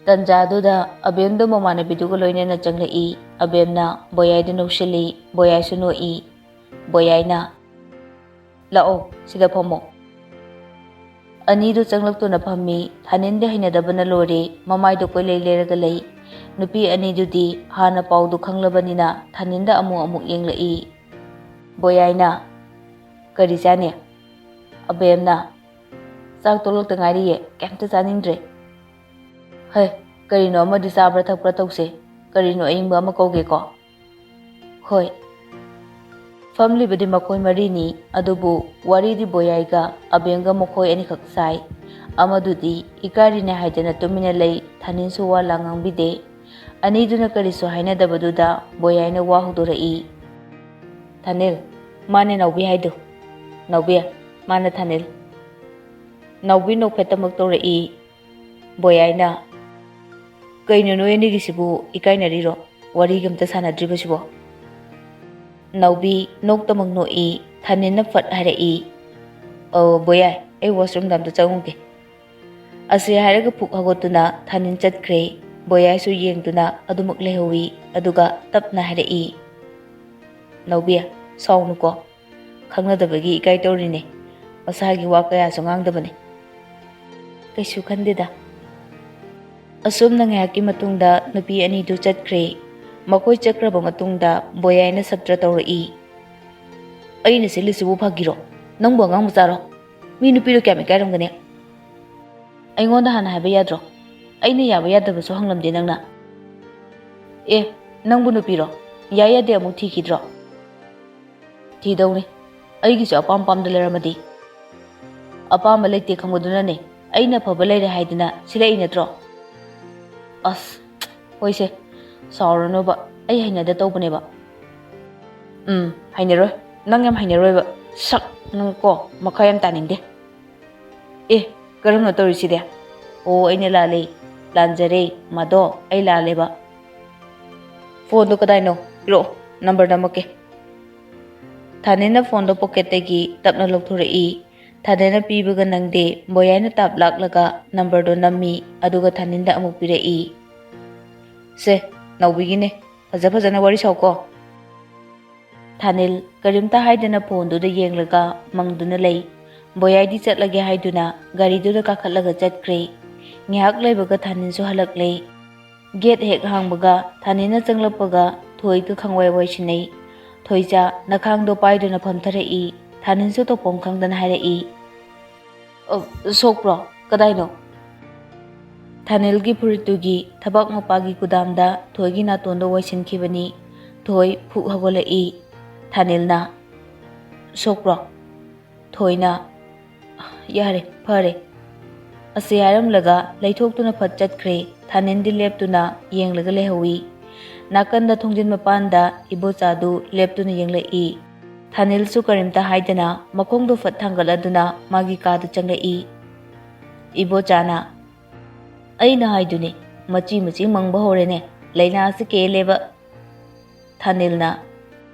ꯇꯟꯖꯥꯗꯨꯗ ꯑꯕꯦꯝꯗꯣ ꯃꯃꯥꯟꯅꯕꯤꯗꯨꯒ ꯂꯣꯏꯅꯅ ꯆꯪꯂꯛꯏ꯫ ꯑꯕꯦꯝꯅ ꯕꯣꯌꯥꯏꯗ ꯅꯣꯛꯁꯤꯜꯂꯤ꯫ ꯕꯣꯌꯥꯏꯁꯨ ꯅꯣꯛꯏ꯫ ꯕꯣꯌꯥꯏꯅ, "ꯂꯥꯛꯑꯣ, ꯁꯤꯗ ꯐꯝꯃꯣ꯫" ꯑꯅꯤꯗꯨ ꯆꯪꯂꯛꯇꯨꯅ ꯐꯝꯃꯤ꯫ ꯊꯥꯅꯤꯜꯗꯤ ꯍꯩꯅꯗꯕꯅ ꯂꯣꯏꯔꯦ꯫ ꯃꯃꯥꯏꯗꯣ ꯀꯣꯏꯂꯩ ꯂꯩꯔꯒ ꯂꯩ꯫ ꯅꯨꯄꯤ ꯑꯅꯤꯗꯨꯗꯤ ꯍꯥꯟꯅ ꯄꯥꯎꯗꯨ ꯈꯪꯂꯕꯅꯤꯅ ꯊꯥꯅꯤꯜꯗ ꯑꯃꯨꯛ ꯑꯃꯨꯛ ꯌꯦꯡꯂꯛꯏ꯫ ꯕꯣꯌꯥꯏꯅ, "ꯀꯔꯤ ꯆꯥꯅꯤ?" ꯑꯕꯦꯝꯅ, "ꯆꯥꯛ ꯇꯣꯛꯂꯛꯇ ꯉꯥꯏꯔꯤꯌꯦ, ꯀꯩꯝꯇ ꯆꯥꯅꯤꯡꯗ꯭ꯔꯦ꯫" "ꯍꯩ, ꯀꯔꯤꯅꯣ ꯑꯃꯗꯤ ꯆꯥꯕ꯭ꯔꯥ ꯊꯛꯄ꯭ꯔꯥ ꯇꯧꯁꯦ꯫ ꯀꯔꯤꯅꯣ ꯑꯏꯪꯕ ꯑꯃ ꯀꯧꯒꯦꯀꯣ?" "ꯍꯣꯏ꯫" ꯐꯝꯂꯤꯕꯗꯤ ꯃꯈꯣꯏ ꯃꯔꯤꯅꯤ, ꯑꯗꯨꯕꯨ ꯋꯥꯔꯤꯗꯤ ꯕꯣꯌꯥꯏꯒ ꯑꯕꯦꯝꯒ ꯃꯈꯣꯏ ꯑꯅꯤꯈꯛ ꯁꯥꯏ꯫ ꯑꯃꯗꯨꯗꯤ ꯏꯀꯥꯏꯔꯤꯅꯦ ꯍꯥꯏꯗꯅ ꯇꯨꯃꯤꯟꯅ ꯂꯩ, ꯊꯥꯅꯤꯜꯁꯨ ꯋꯥ ꯂꯥꯡ ꯉꯥꯡꯕꯤꯗꯦ꯫ ꯑꯅꯤꯗꯨꯅ ꯀꯔꯤꯁꯨ ꯍꯥꯏꯅꯗꯕꯗꯨꯗ ꯕꯣꯌꯥꯏꯅ ꯋꯥ ꯍꯧꯗꯣꯔꯛꯏ꯫ "ꯊꯥꯅꯤꯜ, ꯃꯥꯅꯦ ꯅꯥꯎꯕꯤ ꯍꯥꯏꯗꯣ꯫ ꯅꯥꯎꯕꯤ, ꯃꯥꯅ ꯊꯥꯅꯤꯜ꯫" ꯅꯥꯎꯕꯤ ꯅꯣꯛꯐꯦꯠꯇꯃꯛ ꯇꯧꯔꯛꯏ꯫ ꯕꯣꯌꯥꯏꯅ, "ꯀꯩꯅꯣ ꯅꯣꯏ ꯑꯅꯤꯒꯤꯁꯤꯕꯨ ꯏꯀꯥꯏꯅꯔꯤꯔꯣ? ꯋꯥꯔꯤꯒ ꯑꯝꯇ ꯁꯥꯟꯅꯗ꯭ꯔꯤꯕꯁꯤꯕꯣ?" ꯅꯥꯎꯕꯤ ꯅꯣꯛꯇꯃꯛ ꯅꯣꯛꯏ꯫ ꯊꯥꯅꯤꯜꯅ ꯐꯠ ꯍꯥꯏꯔꯛꯏ, "ꯑꯣ ꯕꯣꯌꯥꯏ, ꯑꯩ ꯋꯥꯁꯔꯨꯝꯗ ꯑꯝꯇ ꯆꯪꯉꯨꯒꯦ꯫" ꯑꯁꯤ ꯍꯥꯏꯔꯒ ꯐꯨꯛ ꯍꯧꯒꯠꯇꯨꯅ ꯊꯥꯅꯤꯜ ꯆꯠꯈ꯭ꯔꯦ꯫ ꯕꯣꯌꯥꯏꯁꯨ ꯌꯦꯡꯗꯨꯅ ꯑꯗꯨꯃꯛ ꯂꯩꯍꯧꯏ꯫ ꯑꯗꯨꯒ ꯇꯞꯅ ꯍꯥꯏꯔꯛꯏ, "ꯅꯥꯎꯕꯤ, ꯁꯥꯎꯅꯨꯀꯣ꯫ ꯈꯪꯅꯗꯕꯒꯤ ꯏꯀꯥꯏ ꯇꯧꯔꯤꯅꯦ꯫ ꯃꯁꯥꯒꯤ ꯋꯥ ꯀꯌꯥꯁꯨ ꯉꯥꯡꯗꯕꯅꯦ꯫" "ꯀꯩꯁꯨ ꯈꯟꯗꯦꯗ꯫" ꯑꯁꯨꯝꯅ ꯉꯥꯏꯍꯥꯛꯀꯤ ꯃꯇꯨꯡꯗ ꯅꯨꯄꯤ ꯑꯅꯤꯗꯨ ꯆꯠꯈ꯭ꯔꯦ꯫ ꯃꯈꯣꯏ ꯆꯠꯈ꯭ꯔꯕ ꯃꯇꯨꯡꯗ ꯕꯣꯌꯥꯏꯅ ꯁꯞꯇ꯭ꯔ ꯇꯧꯔꯛꯏ꯫ "ꯑꯩꯅ ꯁꯤꯜꯂꯤꯁꯤꯕꯨ ꯐꯥꯒꯤꯔꯣ? ꯅꯪꯕꯨ ꯑꯉꯥꯡ ꯃꯆꯥꯔꯣ? ꯃꯤ ꯅꯨꯄꯤꯗꯣ ꯀꯌꯥꯝ ꯏꯀꯥꯏꯔꯝꯒꯅꯤ?" "ꯑꯩꯉꯣꯟꯗ ꯍꯥꯟꯅ ꯍꯥꯏꯕ ꯌꯥꯗ꯭ꯔꯣ? ꯑꯩꯅ ꯌꯥꯕ ꯌꯥꯗꯕꯁꯨ ꯍꯪꯂꯝꯗꯦ ꯅꯪꯅ꯫" "ꯑꯦ, ꯅꯪꯕꯨ ꯅꯨꯄꯤꯔꯣ? ꯌꯥꯏ ꯌꯥꯗꯦ ꯑꯃꯨꯛ ꯊꯤꯈꯤꯗ꯭ꯔꯣ?" "ꯊꯤꯗꯧꯅꯤ꯫ ꯑꯩꯒꯤꯁꯨ ꯑꯄꯥꯝ ꯄꯥꯝꯗ ꯂꯩꯔꯝꯃꯗꯤ꯫" "ꯑꯄꯥꯝꯕ ꯂꯩꯇꯦ ꯈꯪꯕꯗꯨꯅꯅꯦ ꯑꯩꯅ ꯑꯐꯕ ꯂꯩꯔꯦ ꯍꯥꯏꯗꯅ ꯁꯤꯜꯂꯛꯏ ꯅꯠꯇ꯭ꯔꯣ?" "ꯑꯁ, ꯍꯣꯏꯁꯦ, ꯁꯥꯎꯔꯅꯣꯕ, ꯑꯩ ꯍꯩꯅꯗ ꯇꯧꯕꯅꯦꯕ꯫" "ꯎꯝ, ꯍꯩꯅꯔꯣꯏ꯫ ꯅꯪ ꯌꯥꯝ ꯍꯩꯅꯔꯣꯏꯕ꯫ ꯁꯛ, ꯅꯪ ꯀꯣ, ꯃꯈꯥ ꯌꯥꯝ ꯇꯥꯅꯤꯡꯗꯦ꯫" "ꯑꯦ, ꯀꯔꯝꯅꯣ ꯇꯧꯔꯤꯁꯤꯗꯤ? ꯑꯣ, ꯑꯩꯅ ꯂꯥꯜꯂꯦ꯫ ꯂꯥꯟꯖꯔꯦ, ꯃꯥꯗꯣ, ꯑꯩ ꯂꯥꯜꯂꯦꯕ꯫" "ꯐꯣꯟꯗꯣ ꯀꯗꯥꯏꯅꯣ? ꯄꯤꯔꯛꯑꯣ, ꯅꯝꯕꯔ ꯅꯝꯃꯛꯀꯦ꯫" ꯊꯥꯅꯤꯜꯅ ꯐꯣꯟꯗꯣ ꯄꯣꯀꯦꯠꯇꯒꯤ ꯇꯞꯅ ꯂꯧꯊꯣꯔꯛꯏ꯫ ꯊꯥꯅꯤꯜꯅ ꯄꯤꯕꯒ ꯅꯪꯗꯦ, ꯕꯣꯌꯥꯏꯅ ꯇꯥꯞ ꯂꯥꯛꯂꯒ ꯅꯝꯕꯔꯗꯣ ꯅꯝꯃꯤ, ꯑꯗꯨꯒ ꯊꯥꯅꯤꯜꯗ ꯑꯃꯨꯛ ꯄꯤꯔꯛꯏ꯫ "ꯁꯦ, ꯅꯥꯎꯕꯤꯒꯤꯅꯦ꯫ ꯐꯖ ꯐꯖꯅ ꯋꯥꯔꯤ ꯁꯥꯎꯀꯣ꯫" ꯊꯥꯅꯤꯜ ꯀꯔꯤꯝꯇ ꯍꯥꯏꯗꯅ ꯐꯣꯟꯗꯨꯗ ꯌꯦꯡꯂꯒ ꯃꯪꯗꯨꯅ ꯂꯩ꯫ ꯕꯣꯌꯥꯏꯗꯤ ꯆꯠꯂꯒꯦ ꯍꯥꯏꯗꯨꯅ ꯒꯥꯔꯤꯗꯨꯗ ꯀꯥꯈꯠꯂꯒ ꯆꯠꯈ꯭ꯔꯦ꯫ ꯉꯥꯏꯍꯥꯛ ꯂꯩꯕꯒ ꯊꯥꯅꯤꯜꯁꯨ ꯍꯜꯂꯛꯂꯦ꯫ ꯒꯦꯠ ꯍꯦꯛ ꯍꯥꯡꯕꯒ ꯊꯥꯅꯤꯜꯅ ꯆꯪꯂꯛꯄꯒ ꯊꯣꯏꯒ ꯈꯪꯋꯥꯏ ꯋꯥꯏꯁꯤꯟꯅꯩ꯫ ꯊꯣꯏꯆꯥ ꯅꯈꯥꯡꯗꯣ ꯄꯥꯏꯗꯨꯅ ꯐꯝꯊꯔꯛꯏ꯫ ꯊꯥꯅꯤꯜꯁꯨ ꯇꯧꯐꯝ ꯈꯪꯗꯅ ꯍꯥꯏꯔꯛꯏ, "ꯑ, ꯁꯣꯛꯄ꯭ꯔꯣ? ꯀꯗꯥꯏꯅꯣ?" ꯊꯥꯅꯤꯜꯒꯤ ꯐꯨꯔꯤꯠꯇꯨꯒꯤ ꯊꯕꯥꯛ ꯃꯄꯥꯒꯤ ꯀꯨꯗꯥꯝꯗ ꯊꯣꯏꯒꯤ ꯅꯥꯇꯣꯟꯗꯣ ꯋꯥꯏꯁꯤꯟꯈꯤꯕꯅꯤ꯫ ꯊꯣꯏ ꯐꯨꯛ ꯍꯧꯒꯠꯂꯛꯏ꯫ ꯊꯥꯅꯤꯜꯅ, "ꯁꯣꯛꯄ꯭ꯔꯣ?" ꯊꯣꯏꯅ, "ꯌꯥꯔꯦ, ꯐꯔꯦ" ꯑꯁꯤ ꯍꯥꯏꯔꯝꯂꯒ ꯂꯩꯊꯣꯛꯇꯨꯅ ꯐꯠ ꯆꯠꯈ꯭ꯔꯦ꯫ ꯊꯥꯅꯤꯜꯗꯤ ꯂꯦꯞꯇꯨꯅ ꯌꯦꯡꯂꯒ ꯂꯩꯍꯧꯏ꯫ ꯅꯥꯀꯟꯗ ꯊꯣꯡꯖꯤꯟ ꯃꯄꯥꯟꯗ ꯏꯕꯣꯆꯥꯗꯨ ꯂꯦꯞꯇꯨꯅ ꯌꯦꯡꯂꯛꯏ꯫ ꯊꯥꯅꯤꯜꯁꯨ ꯀꯔꯤꯝꯇ ꯍꯥꯏꯗꯅ ꯃꯈꯣꯡꯗꯣ ꯐꯠ ꯊꯥꯡꯒꯠꯂꯗꯨꯅ ꯃꯥꯒꯤ ꯀꯥꯗ ꯆꯪꯂꯛꯏ꯫ ꯏꯕꯣꯆꯥꯅ, "ꯑꯩꯅ ꯍꯥꯏꯗꯨꯅꯤ, ꯃꯆꯤ ꯃꯆꯤ ꯃꯪꯕ ꯍꯧꯔꯦꯅꯦ, ꯂꯥꯏꯅꯥꯁꯤ ꯀꯦꯜꯂꯦꯕ"꯫ ꯊꯥꯅꯤꯜꯅ,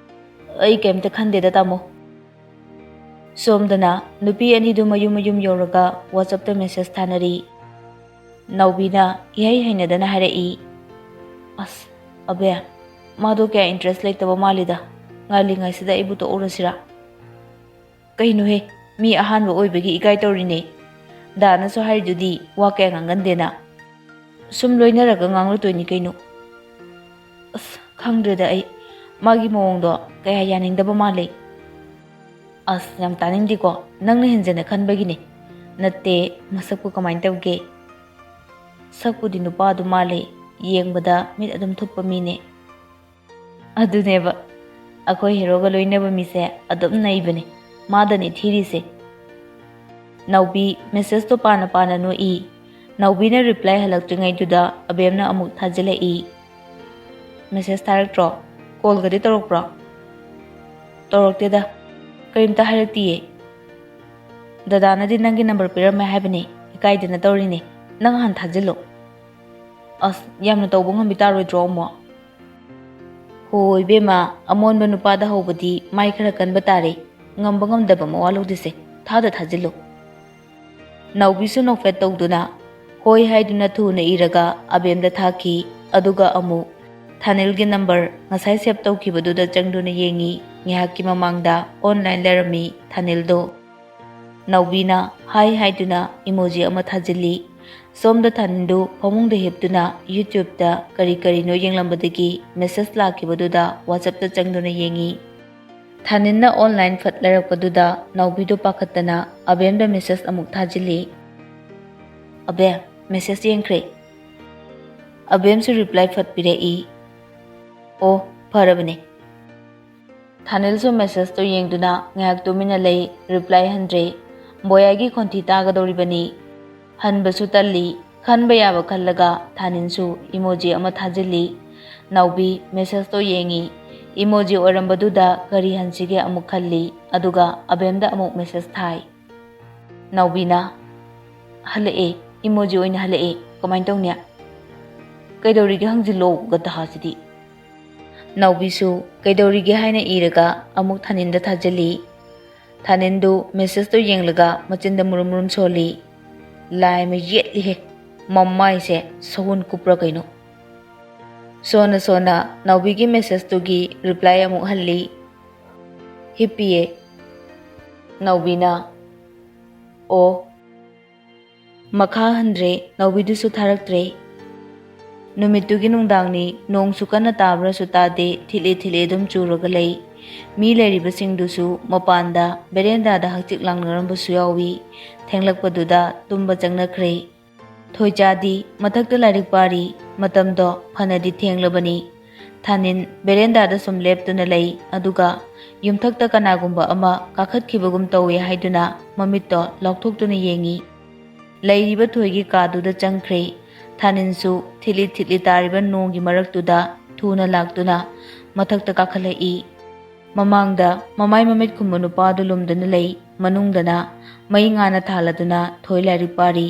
"ꯑꯩ ꯀꯩꯝꯇ ꯈꯟꯗꯦꯗ, ꯇꯥꯃꯣ"꯫ ꯁꯣꯝꯗꯅ ꯅꯨꯄꯤ ꯑꯅꯤꯗꯨ ꯃꯌꯨꯝ ꯃꯌꯨꯝ ꯌꯧꯔꯒ WhatsApp-ꯇ message ꯊꯥꯅꯔꯤ꯫ ꯅꯥꯎꯕꯤꯅ ꯏꯍꯩ ꯍꯩꯅꯗꯅ ꯍꯥꯏꯔꯛꯏ, "ꯑꯁ, ꯑꯕꯦ, ꯃꯥꯗꯣ ꯀꯌꯥ interest ꯂꯩꯇꯕ ꯃꯥꯜꯂꯤꯗ꯫ ꯉꯜꯂꯤꯉꯩꯁꯤꯗ ꯑꯩꯕꯨ ꯇꯣꯛꯎꯔꯁꯤꯔꯥ?" "ꯀꯩꯅꯣꯍꯦ, ꯃꯤ ꯑꯍꯥꯟꯕ ꯑꯣꯏꯕꯒꯤ ꯏꯀꯥꯏ ꯇꯧꯔꯤꯅꯦ꯫ ꯗꯥꯅꯁꯨ ꯍꯥꯏꯔꯤꯗꯨꯗꯤ ꯋꯥ ꯀꯌꯥ ꯉꯥꯡꯒꯟꯗꯦꯅ꯫ ꯁꯨꯝ ꯂꯣꯏꯅꯔꯒ ꯉꯥꯡꯂꯛꯇꯣꯏꯅꯤ ꯀꯩꯅꯣ"꯫ "ꯑꯁ, ꯈꯪꯗ꯭ꯔꯦꯗ ꯑꯩ꯫ ꯃꯥꯒꯤ ꯃꯑꯣꯡꯗꯣ ꯀꯌꯥ ꯌꯥꯅꯤꯡꯗꯕ ꯃꯥꯜꯂꯦ"꯫ "ꯑꯁ, ꯌꯥꯝ ꯇꯥꯅꯤꯡꯗꯦꯀꯣ꯫ ꯅꯪꯅ ꯍꯦꯟꯖꯟꯅ ꯈꯟꯕꯒꯤꯅꯦ꯫ ꯅꯠꯇꯦ, ꯃꯁꯛꯄꯨ ꯀꯃꯥꯏꯅ ꯇꯧꯒꯦ?" "ꯁꯛꯄꯨꯗꯤ ꯅꯨꯄꯥ ꯑꯗꯨ ꯃꯥꯜꯂꯦ꯫ ꯌꯦꯡꯕꯗ ꯃꯤꯠ ꯑꯗꯨꯝ ꯊꯨꯞꯄ ꯃꯤꯅꯦ"꯫ "ꯑꯗꯨꯅꯦꯕ, ꯑꯩꯈꯣꯏ ꯍꯦꯔꯣꯒ ꯂꯣꯏꯅꯕ ꯃꯤꯁꯦ ꯑꯗꯨꯝ ꯅꯩꯕꯅꯦ꯫ ꯃꯥꯗꯅꯦ ꯊꯤꯔꯤꯁꯦ"꯫ ꯅꯥꯎꯕꯤ message-ꯇꯣ ꯄꯥꯅ ꯄꯥꯅ ꯅꯣꯛꯏ꯫ ꯅꯥꯎꯕꯤꯅ reply ꯍꯜꯂꯛꯇ꯭ꯔꯤꯉꯩꯗꯨꯗ ꯑꯕꯦꯝꯅ ꯑꯃꯨꯛ ꯊꯥꯖꯤꯜꯂꯛꯏ꯫ "Message ꯊꯥꯔꯛꯇ꯭ꯔꯣ? Call-ꯒꯗꯤ ꯇꯧꯔꯛꯄ꯭ꯔꯣ?" "ꯇꯧꯔꯛꯇꯦꯗ, ꯀꯔꯤꯝꯇ ꯍꯥꯏꯔꯛꯇꯤꯌꯦ꯫ ꯗꯗꯥꯅꯗꯤ ꯅꯪꯒꯤ number ꯄꯤꯔꯝꯃꯦ ꯍꯥꯏꯕꯅꯦ, ꯏꯀꯥꯏꯗꯅ ꯇꯧꯔꯤꯅꯦ꯫ ꯅꯪ ꯍꯥꯟꯅ ꯊꯥꯖꯤꯜꯂꯣ"꯫ "ꯑꯁ, ꯌꯥꯝꯅ ꯇꯧꯕ ꯉꯝꯕꯤ ꯇꯥꯔꯣꯏꯗ꯭ꯔꯣ ꯑꯃꯨꯛ?" "ꯍꯣ ꯏꯕꯦꯝꯃ, ꯑꯃꯣꯟꯕ ꯅꯨꯄꯥꯗ ꯍꯧꯕꯗꯤ ꯃꯥꯏ ꯈꯔ ꯀꯟꯕ ꯇꯥꯔꯦ꯫ ꯉꯝꯕ ꯉꯝꯗꯕ ꯃꯋꯥ ꯂꯧꯗꯦꯁꯦ, ꯊꯥꯗ ꯊꯥꯖꯤꯜꯂꯨ"꯫ ꯅꯥꯎꯕꯤꯁꯨ ꯅꯣꯛꯐꯦꯠ ꯇꯧꯗꯨꯅ ꯍꯣꯏ ꯍꯥꯏꯗꯨꯅ ꯊꯨꯅ ꯏꯔꯒ ꯑꯕꯦꯝꯗ ꯊꯥꯈꯤ꯫ ꯑꯗꯨꯒ ꯑꯃꯨꯛ ꯊꯥꯅꯤꯜꯒꯤ number ꯉꯁꯥꯏ save ꯇꯧꯈꯤꯕꯗꯨꯗ ꯆꯪꯗꯨꯅ ꯌꯦꯡꯉꯤ꯫ ꯉꯥꯏꯍꯥꯛꯀꯤ ꯃꯃꯥꯡꯗ online ꯂꯩꯔꯝꯃꯤ ꯊꯥꯅꯤꯜꯗꯣ꯫ ꯅꯥꯎꯕꯤꯅ hi ꯍꯥꯏꯗꯨꯅ emoji ꯑꯃ ꯊꯥꯖꯤꯜꯂꯤ꯫ ꯁꯣꯝꯗ ꯊꯥꯅꯤꯜꯗꯨ ꯐꯃꯨꯡꯗ ꯍꯤꯞꯇꯨꯅ YouTube-ꯇ ꯀꯔꯤ ꯀꯔꯤꯅꯣ ꯌꯦꯡꯂꯝꯕꯗꯒꯤ message ꯂꯥꯛꯈꯤꯕꯗꯨꯗ WhatsApp-ꯇ ꯆꯪꯗꯨꯅ ꯌꯦꯡꯉꯤ꯫ ꯊꯥꯅꯤꯜꯅ online ꯐꯠ ꯂꯩꯔꯛꯄꯗꯨꯗ ꯅꯥꯎꯕꯤꯗꯨ ꯄꯥꯈꯠꯇꯅ ꯑꯕꯦꯝꯗ message ꯑꯃꯨꯛ ꯊꯥꯖꯤꯜꯂꯤ꯫ "ꯑꯕꯦꯝ, message ꯌꯦꯡꯈ꯭ꯔꯦ"꯫ ꯑꯕꯦꯝꯁꯨ reply ꯐꯠ ꯄꯤꯔꯛꯏ꯫ "ꯑꯣ, ꯐꯔꯕꯅꯦ꯫ ꯊꯥꯅꯤꯜꯁꯨ ꯃꯦꯁꯦꯖꯇꯣ ꯌꯦꯡꯗꯨꯅ ꯉꯥꯏꯍꯥꯛ ꯇꯨꯃꯤꯟꯅ ꯂꯩ, ꯔꯤꯄ꯭ꯂꯥꯏ ꯍꯟꯗ꯭ꯔꯦ꯫ ꯕꯣꯌꯥꯒꯤ ꯈꯣꯟꯊꯤ ꯇꯥꯒꯗꯧꯔꯤꯕꯅꯤ꯫ ꯍꯟꯕꯁꯨ ꯇꯜꯂꯤ꯫ ꯈꯟꯕ ꯌꯥꯕ ꯈꯜꯂꯒ ꯊꯥꯅꯤꯜꯁꯨ ꯏꯃꯣꯖꯤ ꯑꯃ ꯊꯥꯖꯤꯜꯂꯤ꯫ ꯅꯥꯎꯕꯤ ꯃꯦꯁꯦꯖꯇꯣ ꯌꯦꯡꯉꯤ꯫ ꯏꯃꯣꯖꯤ ꯑꯣꯏꯔꯝꯕꯗꯨꯗ ꯀꯔꯤ ꯍꯟꯁꯤꯒꯦ ꯑꯃꯨꯛ ꯈꯜꯂꯤ, ꯑꯗꯨꯒ ꯑꯕꯦꯝꯗ ꯑꯃꯨꯛ ꯃꯦꯁꯦꯖ ꯊꯥꯏ꯫ ꯅꯥꯎꯕꯤꯅ, "ꯍꯜꯂꯛꯑꯦ, ꯏꯃꯣꯖꯤ ꯑꯣꯏꯅ ꯍꯜꯂꯛꯑꯦ, ꯀꯃꯥꯏꯅ ꯇꯧꯅꯤ? ꯀꯩꯗꯧꯔꯤꯒꯦ ꯍꯪꯖꯤꯜꯂꯣ, ꯒꯗꯍꯥꯁꯤꯗꯤ"꯫ ꯅꯥꯎꯕꯤꯁꯨ "ꯀꯩꯗꯧꯔꯤꯒꯦ" ꯍꯥꯏꯅ ꯏꯔꯒ ꯑꯃꯨꯛ ꯊꯥꯅꯤꯟꯗ ꯊꯥꯖꯤꯜꯂꯤ꯫ ꯊꯥꯅꯤꯟꯗꯨ ꯃꯦꯁꯦꯖꯇꯨ ꯌꯦꯡꯂꯒ ꯃꯆꯤꯟꯗ ꯃꯨꯔꯨꯝ ꯃꯨꯔꯨꯝ ꯁꯣꯜꯂꯤ꯫ "ꯂꯥꯏ ꯑꯃ ꯌꯦꯠꯂꯤꯍꯦ, ꯃꯃꯥꯏꯁꯦ ꯁꯍꯨꯟ ꯀꯨꯞꯄ꯭ꯔꯥ ꯀꯩꯅꯣ?" ꯁꯣꯟꯅ ꯁꯣꯟꯅ ꯅꯥꯎꯕꯤꯒꯤ ꯃꯦꯁꯦꯖꯇꯨꯒꯤ ꯔꯤꯄ꯭ꯂꯥꯏ ꯑꯃꯨꯛ ꯍꯜꯂꯤ꯫ "ꯍꯤꯞꯄꯤꯌꯦ"꯫ ꯅꯥꯎꯕꯤꯅ, "ꯑꯣ"꯫ ꯃꯈꯥ ꯍꯟꯗ꯭ꯔꯦ, ꯅꯥꯎꯕꯤꯗꯨꯁꯨ ꯊꯥꯔꯛꯇ꯭ꯔꯦ꯫ ꯅꯨꯃꯤꯠꯇꯨꯒꯤ ꯅꯨꯡꯗꯥꯡꯅꯤ, ꯅꯣꯡꯁꯨ ꯀꯟꯅ ꯇꯥꯕ꯭ꯔꯥꯁꯨ ꯇꯥꯗꯦ, ꯊꯤꯠꯂꯤ ꯊꯤꯠꯂꯤ ꯑꯗꯨꯝ ꯆꯨꯔꯒ ꯂꯩ꯫ ꯃꯤ ꯂꯩꯔꯤꯕꯁꯤꯡꯗꯨꯁꯨ ꯃꯄꯥꯟꯗ ꯕꯦꯔꯦꯟꯗꯥꯗ ꯍꯛꯆꯤꯛ ꯂꯥꯡꯅꯔꯝꯕꯁꯨ ꯌꯥꯎꯏ꯫ ꯊꯦꯡꯂꯛꯄꯗꯨꯗ ꯇꯨꯝꯕ ꯆꯪꯅꯈ꯭ꯔꯦ꯫ ꯊꯣꯏꯆꯥꯗꯤ ꯃꯊꯛꯇ ꯂꯥꯏꯔꯤꯛ ꯄꯥꯔꯤ꯫ ꯃꯇꯝꯗꯣ ꯐꯅꯗꯤ ꯊꯦꯡꯂꯕꯅꯤ꯫ ꯊꯥꯅꯤꯟ ꯕꯦꯔꯦꯟꯗꯥꯗ ꯁꯨꯝ ꯂꯦꯞꯇꯨꯅ ꯂꯩ, ꯑꯗꯨꯒ ꯌꯨꯝꯊꯛꯇ ꯀꯅꯥꯒꯨꯝꯕ ꯑꯃ ꯀꯥꯈꯠꯈꯤꯕꯒꯨꯝ ꯇꯧꯏ ꯍꯥꯏꯗꯨꯅ ꯃꯃꯤꯠꯇꯣ ꯂꯥꯎꯊꯣꯛꯇꯨꯅ ꯌꯦꯡꯏ꯫ ꯂꯩꯔꯤꯕ ꯊꯣꯏꯒꯤ ꯀꯥꯗꯨꯗ ꯆꯪꯈ꯭ꯔꯦ꯫ ꯊꯥꯅꯤꯟꯁꯨ ꯊꯤꯠꯂꯤ ꯊꯤꯠꯂꯤ ꯇꯥꯔꯤꯕ ꯅꯣꯡꯒꯤ ꯃꯔꯛꯇꯨꯗ ꯊꯨꯅ ꯂꯥꯛꯇꯨꯅ ꯃꯊꯛꯇ ꯀꯥꯈꯠꯂꯛꯏ꯫ ꯃꯃꯥꯡꯗ ꯃꯃꯥꯏ ꯃꯃꯤꯠ ꯈꯨꯝꯕ ꯅꯨꯄꯥꯗꯨ ꯂꯨꯝꯗꯨꯅ ꯂꯩ, ꯃꯅꯨꯡꯗꯅ ꯃꯩ ꯉꯥꯟꯅ ꯊꯥꯜꯂꯗꯨꯅ ꯊꯣꯏ ꯂꯥꯏꯔꯤꯛ ꯄꯥꯔꯤ꯫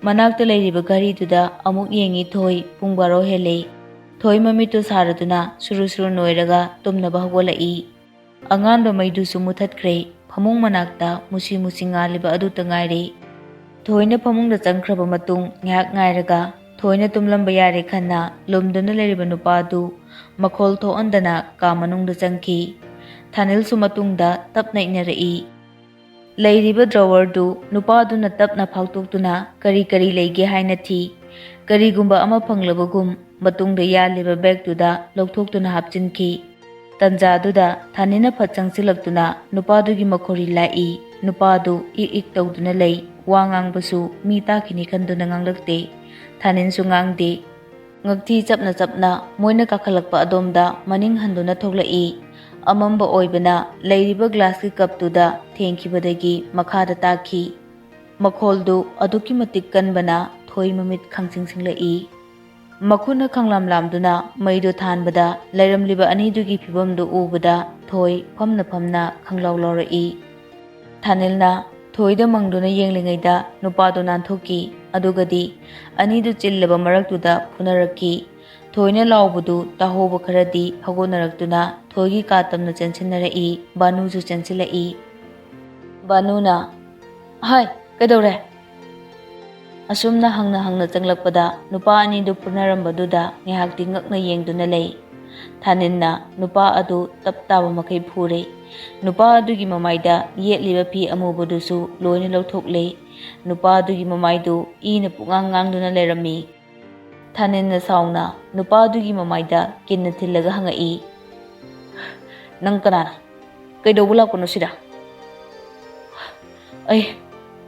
ꯃꯅꯥꯛꯇ ꯂꯩꯔꯤꯕ ꯘꯔꯤꯗꯨꯗ ꯑꯃꯨꯛ ꯌꯦꯡꯉꯤ ꯊꯣꯏ, ꯄꯨꯡ ꯕꯥꯔꯣ ꯍꯦꯜꯂꯦ꯫ ꯊꯣꯏ ꯃꯃꯤꯠꯇꯨ ꯁꯥꯔꯗꯨꯅ ꯁꯨꯔꯨ ꯁꯨꯔꯨ ꯅꯣꯏꯔꯒ ꯇꯨꯝꯅꯕ ꯍꯧꯒꯠꯂꯛꯏ꯫ ꯑꯉꯥꯟꯕ ꯃꯩꯗꯨꯁꯨ ꯃꯨꯊꯠꯈ꯭ꯔꯦ꯫ ꯐꯃꯨꯡ ꯃꯅꯥꯛꯇ ꯃꯨꯁꯤ ꯃꯨꯁꯤ ꯉꯥꯜꯂꯤꯕ ꯑꯗꯨꯇ ꯉꯥꯏꯔꯦ꯫ ꯊꯣꯏꯅ ꯐꯃꯨꯡꯗ ꯆꯪꯈ꯭ꯔꯕ ꯃꯇꯨꯡ ꯉꯥꯏꯍꯥꯛ ꯉꯥꯏꯔꯒ ꯊꯣꯏꯅ ꯇꯨꯝꯂꯝꯕ ꯌꯥꯔꯦ ꯈꯟꯅ ꯂꯨꯝꯗꯨꯅ ꯂꯩꯔꯤꯕ ꯅꯨꯄꯥꯗꯨ ꯃꯈꯣꯜ ꯊꯣꯛꯍꯟꯗꯅ ꯀꯥ ꯃꯅꯨꯡꯗ ꯆꯪꯈꯤ꯫ ꯊꯥꯅꯤꯜꯁꯨ ꯃꯇꯨꯡꯗ ꯇꯞꯅ ꯏꯟꯅꯔꯛꯏ꯫ ꯂꯩꯔꯤꯕ ꯗ꯭ꯔꯣꯋꯔꯗꯨ ꯅꯨꯄꯥꯗꯨꯅ ꯇꯞꯅ ꯐꯥꯛꯇꯣꯛꯇꯨꯅ ꯀꯔꯤ ꯀꯔꯤ ꯂꯩꯒꯦ ꯍꯥꯏꯅ ꯊꯤ꯫ ꯀꯔꯤꯒꯨꯝꯕ ꯑꯃ ꯐꯪꯂꯕꯒꯨꯝ ꯃꯇꯨꯡꯗ ꯌꯥꯜꯂꯤꯕ ꯕꯦꯒꯇꯨꯗ ꯂꯧꯊꯣꯛꯇꯨꯅ ꯍꯥꯞꯆꯤꯟꯈꯤ꯫ ꯇꯟꯖꯥꯗꯨꯗ ꯊꯥꯅꯤꯅ ꯐꯠ ꯆꯪꯁꯤꯜꯂꯛꯇꯨꯅ ꯅꯨꯄꯥꯗꯨꯒꯤ ꯃꯈꯣꯔꯤ ꯂꯥꯛꯏ꯫ ꯅꯨꯄꯥꯗꯨ ꯏꯛ ꯏꯛ ꯇꯧꯗꯨꯅ ꯂꯩ꯫ ꯋꯥ ꯉꯥꯡꯕꯁꯨ ꯃꯤ ꯇꯥꯈꯤꯅꯤ ꯈꯟꯗꯨꯅ ꯉꯥꯡꯂꯛꯇꯦ꯫ ꯊꯥꯅꯤꯟꯁꯨ ꯉꯥꯡꯗꯦ꯫ ꯉꯛꯊꯤ ꯆꯞꯅ ꯆꯞꯅ ꯃꯣꯏꯅ ꯀꯥꯈꯠꯂꯛꯄ ꯑꯗꯣꯝꯗ ꯃꯅꯤꯡ ꯍꯟꯗꯨꯅ ꯊꯣꯛꯂꯛꯏ꯫ ꯑꯃꯝꯕ ꯑꯣꯏꯕꯅ ꯂꯩꯔꯤꯕ ꯒ꯭ꯂꯥꯁꯀꯤ ꯀꯞꯇꯨꯗ ꯊꯦꯡꯈꯤꯕꯗꯒꯤ ꯃꯈꯥꯗ ꯇꯥꯈꯤ꯫ ꯃꯈꯣꯜꯗꯨ ꯑꯗꯨꯛꯀꯤ ꯃꯇꯤꯛ ꯀꯟꯕꯅ ꯊꯣꯏ ꯃꯃꯤꯠ ꯈꯪꯁꯤꯡ ꯁꯤꯡꯂꯛꯏ꯫ ꯃꯈꯨꯠꯅ ꯈꯪꯂꯥꯝ ꯂꯥꯝꯗꯨꯅ ꯃꯩꯗꯨ ꯊꯥꯟꯕꯗ ꯂꯩꯔꯝꯂꯤꯕ ꯑꯅꯤꯗꯨꯒꯤ ꯐꯤꯕꯝꯗꯨ ꯎꯕꯗ ꯊꯣꯏ ꯐꯝꯅ ꯐꯝꯅ ꯈꯪꯂꯥꯎ ꯂꯥꯎꯔꯛꯏ꯫ ꯊꯥꯅꯤꯜꯅ ꯊꯣꯏꯗ ꯃꯪꯗꯨꯅ ꯌꯦꯡꯂꯤꯉꯩꯗ ꯅꯨꯄꯥꯗꯨ ꯅꯥꯟꯊꯣꯛꯈꯤ꯫ ꯑꯗꯨꯒꯗꯤ ꯑꯅꯤꯗꯨ ꯆꯤꯜꯂꯕ ꯃꯔꯛꯇꯨꯗ ꯐꯨꯅꯔꯛꯈꯤ꯫ ꯊꯣꯏꯅ ꯂꯥꯎꯕꯗꯨ ꯇꯥꯍꯧꯕ ꯈꯔꯗꯤ ꯍꯧꯒꯠꯅꯔꯛꯇꯨꯅ ꯊꯣꯏꯒꯤ ꯀꯥ ꯇꯝꯅ ꯆꯦꯟꯁꯤꯟꯅꯔꯛꯏ꯫ ꯕꯥꯅꯨꯁꯨ ꯆꯦꯟꯁꯤꯜꯂꯛꯏ꯫ ꯕꯥꯅꯨꯅ, "ꯍꯥꯏ, ꯀꯩꯗꯧꯔꯦ?" ꯑꯁꯨꯝꯅ ꯍꯪꯅ ꯍꯪꯅ ꯆꯪꯂꯛꯄꯗ ꯅꯨꯄꯥ ꯑꯅꯤꯗꯨ ꯐꯨꯅꯔꯝꯕꯗꯨꯗ ꯉꯥꯏꯍꯥꯛꯇꯤ ꯉꯛꯅ ꯌꯦꯡꯗꯨꯅ ꯂꯩ꯫ ꯊꯥꯅꯤꯜꯅ ꯅꯨꯄꯥ ꯑꯗꯨ ꯇꯞ ꯇꯥꯕ ꯃꯈꯩ ꯐꯨꯔꯦ꯫ ꯅꯨꯄꯥ ꯑꯗꯨꯒꯤ ꯃꯃꯥꯏꯗ ꯌꯦꯠꯂꯤꯕ ꯐꯤ ꯑꯃꯨꯕꯗꯨꯁꯨ ꯂꯣꯏꯅ ꯂꯧꯊꯣꯛꯂꯦ꯫ ꯅꯨꯄꯥ ꯑꯗꯨꯒꯤ ꯃꯃꯥꯏꯗꯨ ꯏꯅ ꯄꯨꯡꯉꯥꯡ ꯉꯥꯡꯗꯨꯅ ꯂꯩꯔꯝꯃꯤ꯫ ꯊꯥꯅꯤꯜꯅ ꯁꯥꯎꯅ ꯅꯨꯄꯥ ꯑꯗꯨꯒꯤ ꯃꯃꯥꯏꯗ ꯀꯤꯟꯅ ꯊꯤꯜꯂꯒ ꯍꯪꯉꯛꯏ, "ꯅꯪ ꯀꯅꯥꯅꯣ? ꯀꯩꯗꯧꯕ ꯂꯥꯛꯄꯅꯣ ꯁꯤꯗ?" "ꯑꯩ,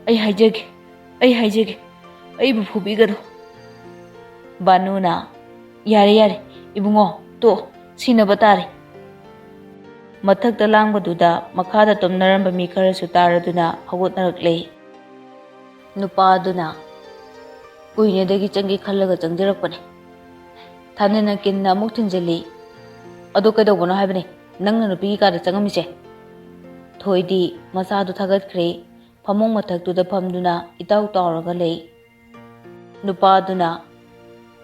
ꯑꯩ ꯍꯥꯏꯖꯒꯦ, ꯑꯩ ꯍꯥꯏꯖꯒꯦ, ꯑꯩꯕꯨ ꯐꯨꯕꯤꯒꯅꯨ꯫" ꯕꯥꯅꯨꯅ, "ꯌꯥꯔꯦ, ꯌꯥꯔꯦ, ꯏꯕꯨꯡꯉꯣ, ꯇꯣꯛꯑꯣ, ꯁꯤꯅꯕ ꯇꯥꯔꯦ꯫" ꯃꯊꯛꯇ ꯂꯥꯡꯕꯗꯨꯗ ꯃꯈꯥꯗ ꯇꯨꯝꯅꯔꯝꯕ ꯃꯤ ꯈꯔꯁꯨ ꯇꯥꯔꯗꯨꯅ ꯍꯧꯒꯠꯅꯔꯛꯂꯦ꯫ ꯅꯨꯄꯥ ꯑꯗꯨꯅ, "ꯀꯨꯏꯅꯗꯒꯤ ꯆꯪꯒꯦ ꯈꯜꯂꯒ ꯆꯪꯖꯔꯛꯄꯅꯦ꯫" ꯊꯥꯅꯤꯜꯅ ꯀꯤꯟꯅ ꯑꯃꯨꯛ ꯊꯤꯟꯖꯤꯜꯂꯤ꯫ "ꯑꯗꯣ ꯀꯩꯗꯧꯕꯅꯣ ꯍꯥꯏꯕꯅꯦ ꯅꯪꯅ ꯅꯨꯄꯤꯒꯤ ꯀꯥꯗ ꯆꯪꯉꯝꯃꯤꯁꯦ?" ꯊꯣꯏꯗꯤ ꯃꯁꯥꯗꯨ ꯊꯥꯒꯠꯈ꯭ꯔꯦ꯫ ꯐꯃꯨꯡ ꯃꯊꯛꯇꯨꯗ ꯐꯝꯗꯨꯅ ꯏꯇꯥꯎ ꯇꯥꯎꯔꯒ ꯂꯩ꯫ ꯅꯨꯄꯥꯗꯨꯅ,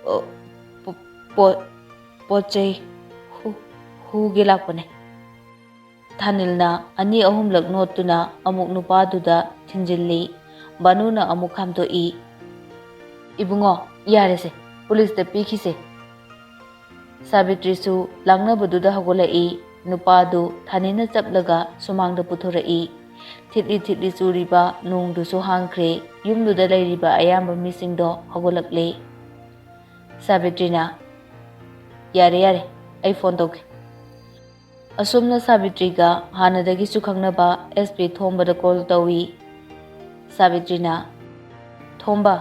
"ꯑꯣ, ꯄꯣ-, ꯄꯣꯠ, ꯄꯣꯠ ꯆꯩ ꯍꯨ-, ꯍꯨꯒꯦ ꯂꯥꯛꯄꯅꯦ꯫" ꯊꯥꯅꯤꯜꯅ ꯑꯅꯤ ꯑꯍꯨꯝꯂꯛ ꯅꯣꯠꯇꯨꯅ ꯑꯃꯨꯛ ꯅꯨꯄꯥꯗꯨꯗ ꯊꯤꯟꯖꯤꯜꯂꯤ꯫ ꯕꯥꯅꯨꯅ ꯑꯃꯨꯛ ꯈꯥꯝꯗꯣꯛꯏ꯫ "ꯏꯕꯨꯡꯉꯣ, ꯌꯥꯔꯦꯁꯦ, ꯄꯨꯂꯤꯁꯇ ꯄꯤꯈꯤꯁꯦ꯫" ꯁꯥꯕꯤꯇ꯭ꯔꯤꯁꯨ ꯂꯥꯡꯅꯕꯗꯨꯗ ꯍꯧꯒꯠꯂꯛꯏ꯫ ꯅꯨꯄꯥꯗꯨ ꯊꯥꯅꯤꯜꯅ ꯆꯞꯂꯒ ꯁꯨꯃꯥꯡꯗ ꯄꯨꯊꯣꯔꯛꯏ꯫ ꯊꯤꯠꯂꯤ ꯊꯤꯠꯂꯤ ꯆꯨꯔꯤꯕ ꯅꯣꯡꯗꯨꯁꯨ ꯍꯥꯡꯈ꯭ꯔꯦ꯫ ꯌꯨꯝꯗꯨꯗ ꯂꯩꯔꯤꯕ ꯑꯌꯥꯝꯕ ꯃꯤꯁꯤꯡꯗꯣ ꯍꯧꯒꯠꯂꯛꯂꯦ꯫ ꯁꯥꯕꯤꯇ꯭ꯔꯤꯅ, "ꯌꯥꯔꯦ, ꯌꯥꯔꯦ, ꯑꯩ ꯐꯣꯟ ꯇꯧꯒꯦ꯫" ꯑꯁꯨꯝꯅ ꯁꯥꯕꯤꯇ꯭ꯔꯤꯒ ꯍꯥꯟꯅꯗꯒꯤꯁꯨ ꯈꯪꯅꯕ ꯑꯦꯁ ꯄꯤ ꯊꯣꯝꯕꯗ ꯀꯣꯜ ꯇꯧꯏ꯫ ꯁꯥꯕꯤꯇ꯭ꯔꯤꯅ, "ꯊꯣꯝꯕ,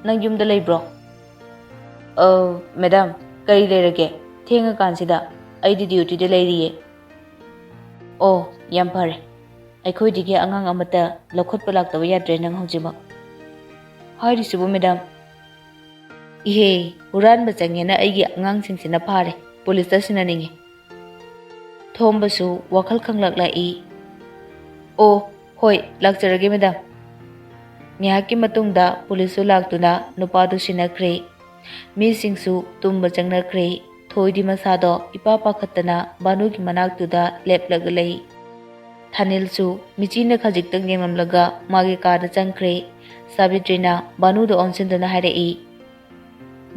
ꯅꯪ ꯌꯨꯝꯗ ꯂꯩꯕ꯭ꯔꯣ?" "ꯑ, ꯃꯦꯗꯥꯝ, ꯀꯔꯤ ꯂꯩꯔꯒꯦ? ꯊꯦꯡꯉꯀꯥꯟꯁꯤꯗ? ꯑꯩꯗꯤ ꯗ꯭ꯌꯨꯇꯤꯗ ꯂꯩꯔꯤꯌꯦ꯫" "ꯑꯣ, ꯌꯥꯝ ꯐꯔꯦ꯫ ꯑꯩꯈꯣꯏꯗꯒꯤ ꯑꯉꯥꯡ ꯑꯃꯠꯇ ꯂꯧꯈꯠꯄ ꯂꯥꯛꯇꯕ ꯌꯥꯗ꯭ꯔꯦ ꯅꯪ ꯍꯧꯖꯤꯛꯃꯛ꯫" "ꯍꯥꯏꯔꯤꯁꯤꯕꯨ ꯃꯦꯗꯥꯝ?" "ꯏꯍꯦ, ꯍꯨꯔꯥꯟꯕ ꯆꯪꯉꯦꯅ ꯑꯩꯒꯤ ꯑꯉꯥꯡꯁꯤꯡꯁꯤꯅ ꯐꯥꯔꯦ꯫ ꯄꯨꯂꯤꯁꯇ ꯁꯤꯟꯅꯅꯤꯡꯉꯤ꯫" ꯊꯣꯝꯕꯁꯨ ꯋꯥꯈꯜ ꯈꯪꯂꯛꯂꯛꯏ꯫ "ꯑꯣ, ꯍꯣꯏ, ꯂꯥꯛꯆꯔꯒꯦ ꯃꯦꯗꯥꯝ꯫" ꯉꯥꯏꯍꯥꯛꯀꯤ ꯃꯇꯨꯡꯗ ꯄꯨꯂꯤꯁꯁꯨ ꯂꯥꯛꯇꯨꯅ ꯅꯨꯄꯥꯗꯨ ꯁꯤꯟꯅꯈ꯭ꯔꯦ꯫ ꯃꯤꯁꯤꯡꯁꯨ ꯇꯨꯝꯕ ꯆꯪꯅꯈ꯭ꯔꯦ꯫ ꯊꯣꯏꯗꯤ ꯃꯁꯥꯗꯣ ꯏꯄꯥ ꯄꯥꯈꯠꯇꯅ ꯚꯥꯅꯨꯒꯤ ꯃꯅꯥꯛꯇꯨꯗ ꯂꯦꯞꯂꯒ ꯂꯩ꯫ ꯊꯥꯅꯤꯜꯁꯨ ꯃꯤꯆꯤꯅ ꯈꯖꯤꯛꯇꯪ ꯌꯦꯡꯂꯝꯂꯒ ꯃꯥꯒꯤ ꯀꯥꯗ ꯆꯪꯈ꯭ꯔꯦ꯫ ꯁꯥꯕꯤꯇ꯭ꯔꯤꯅ ꯚꯥꯅꯨꯗ ꯑꯣꯟꯁꯤꯟꯗꯨꯅ ꯍꯥꯏꯔꯛꯏ,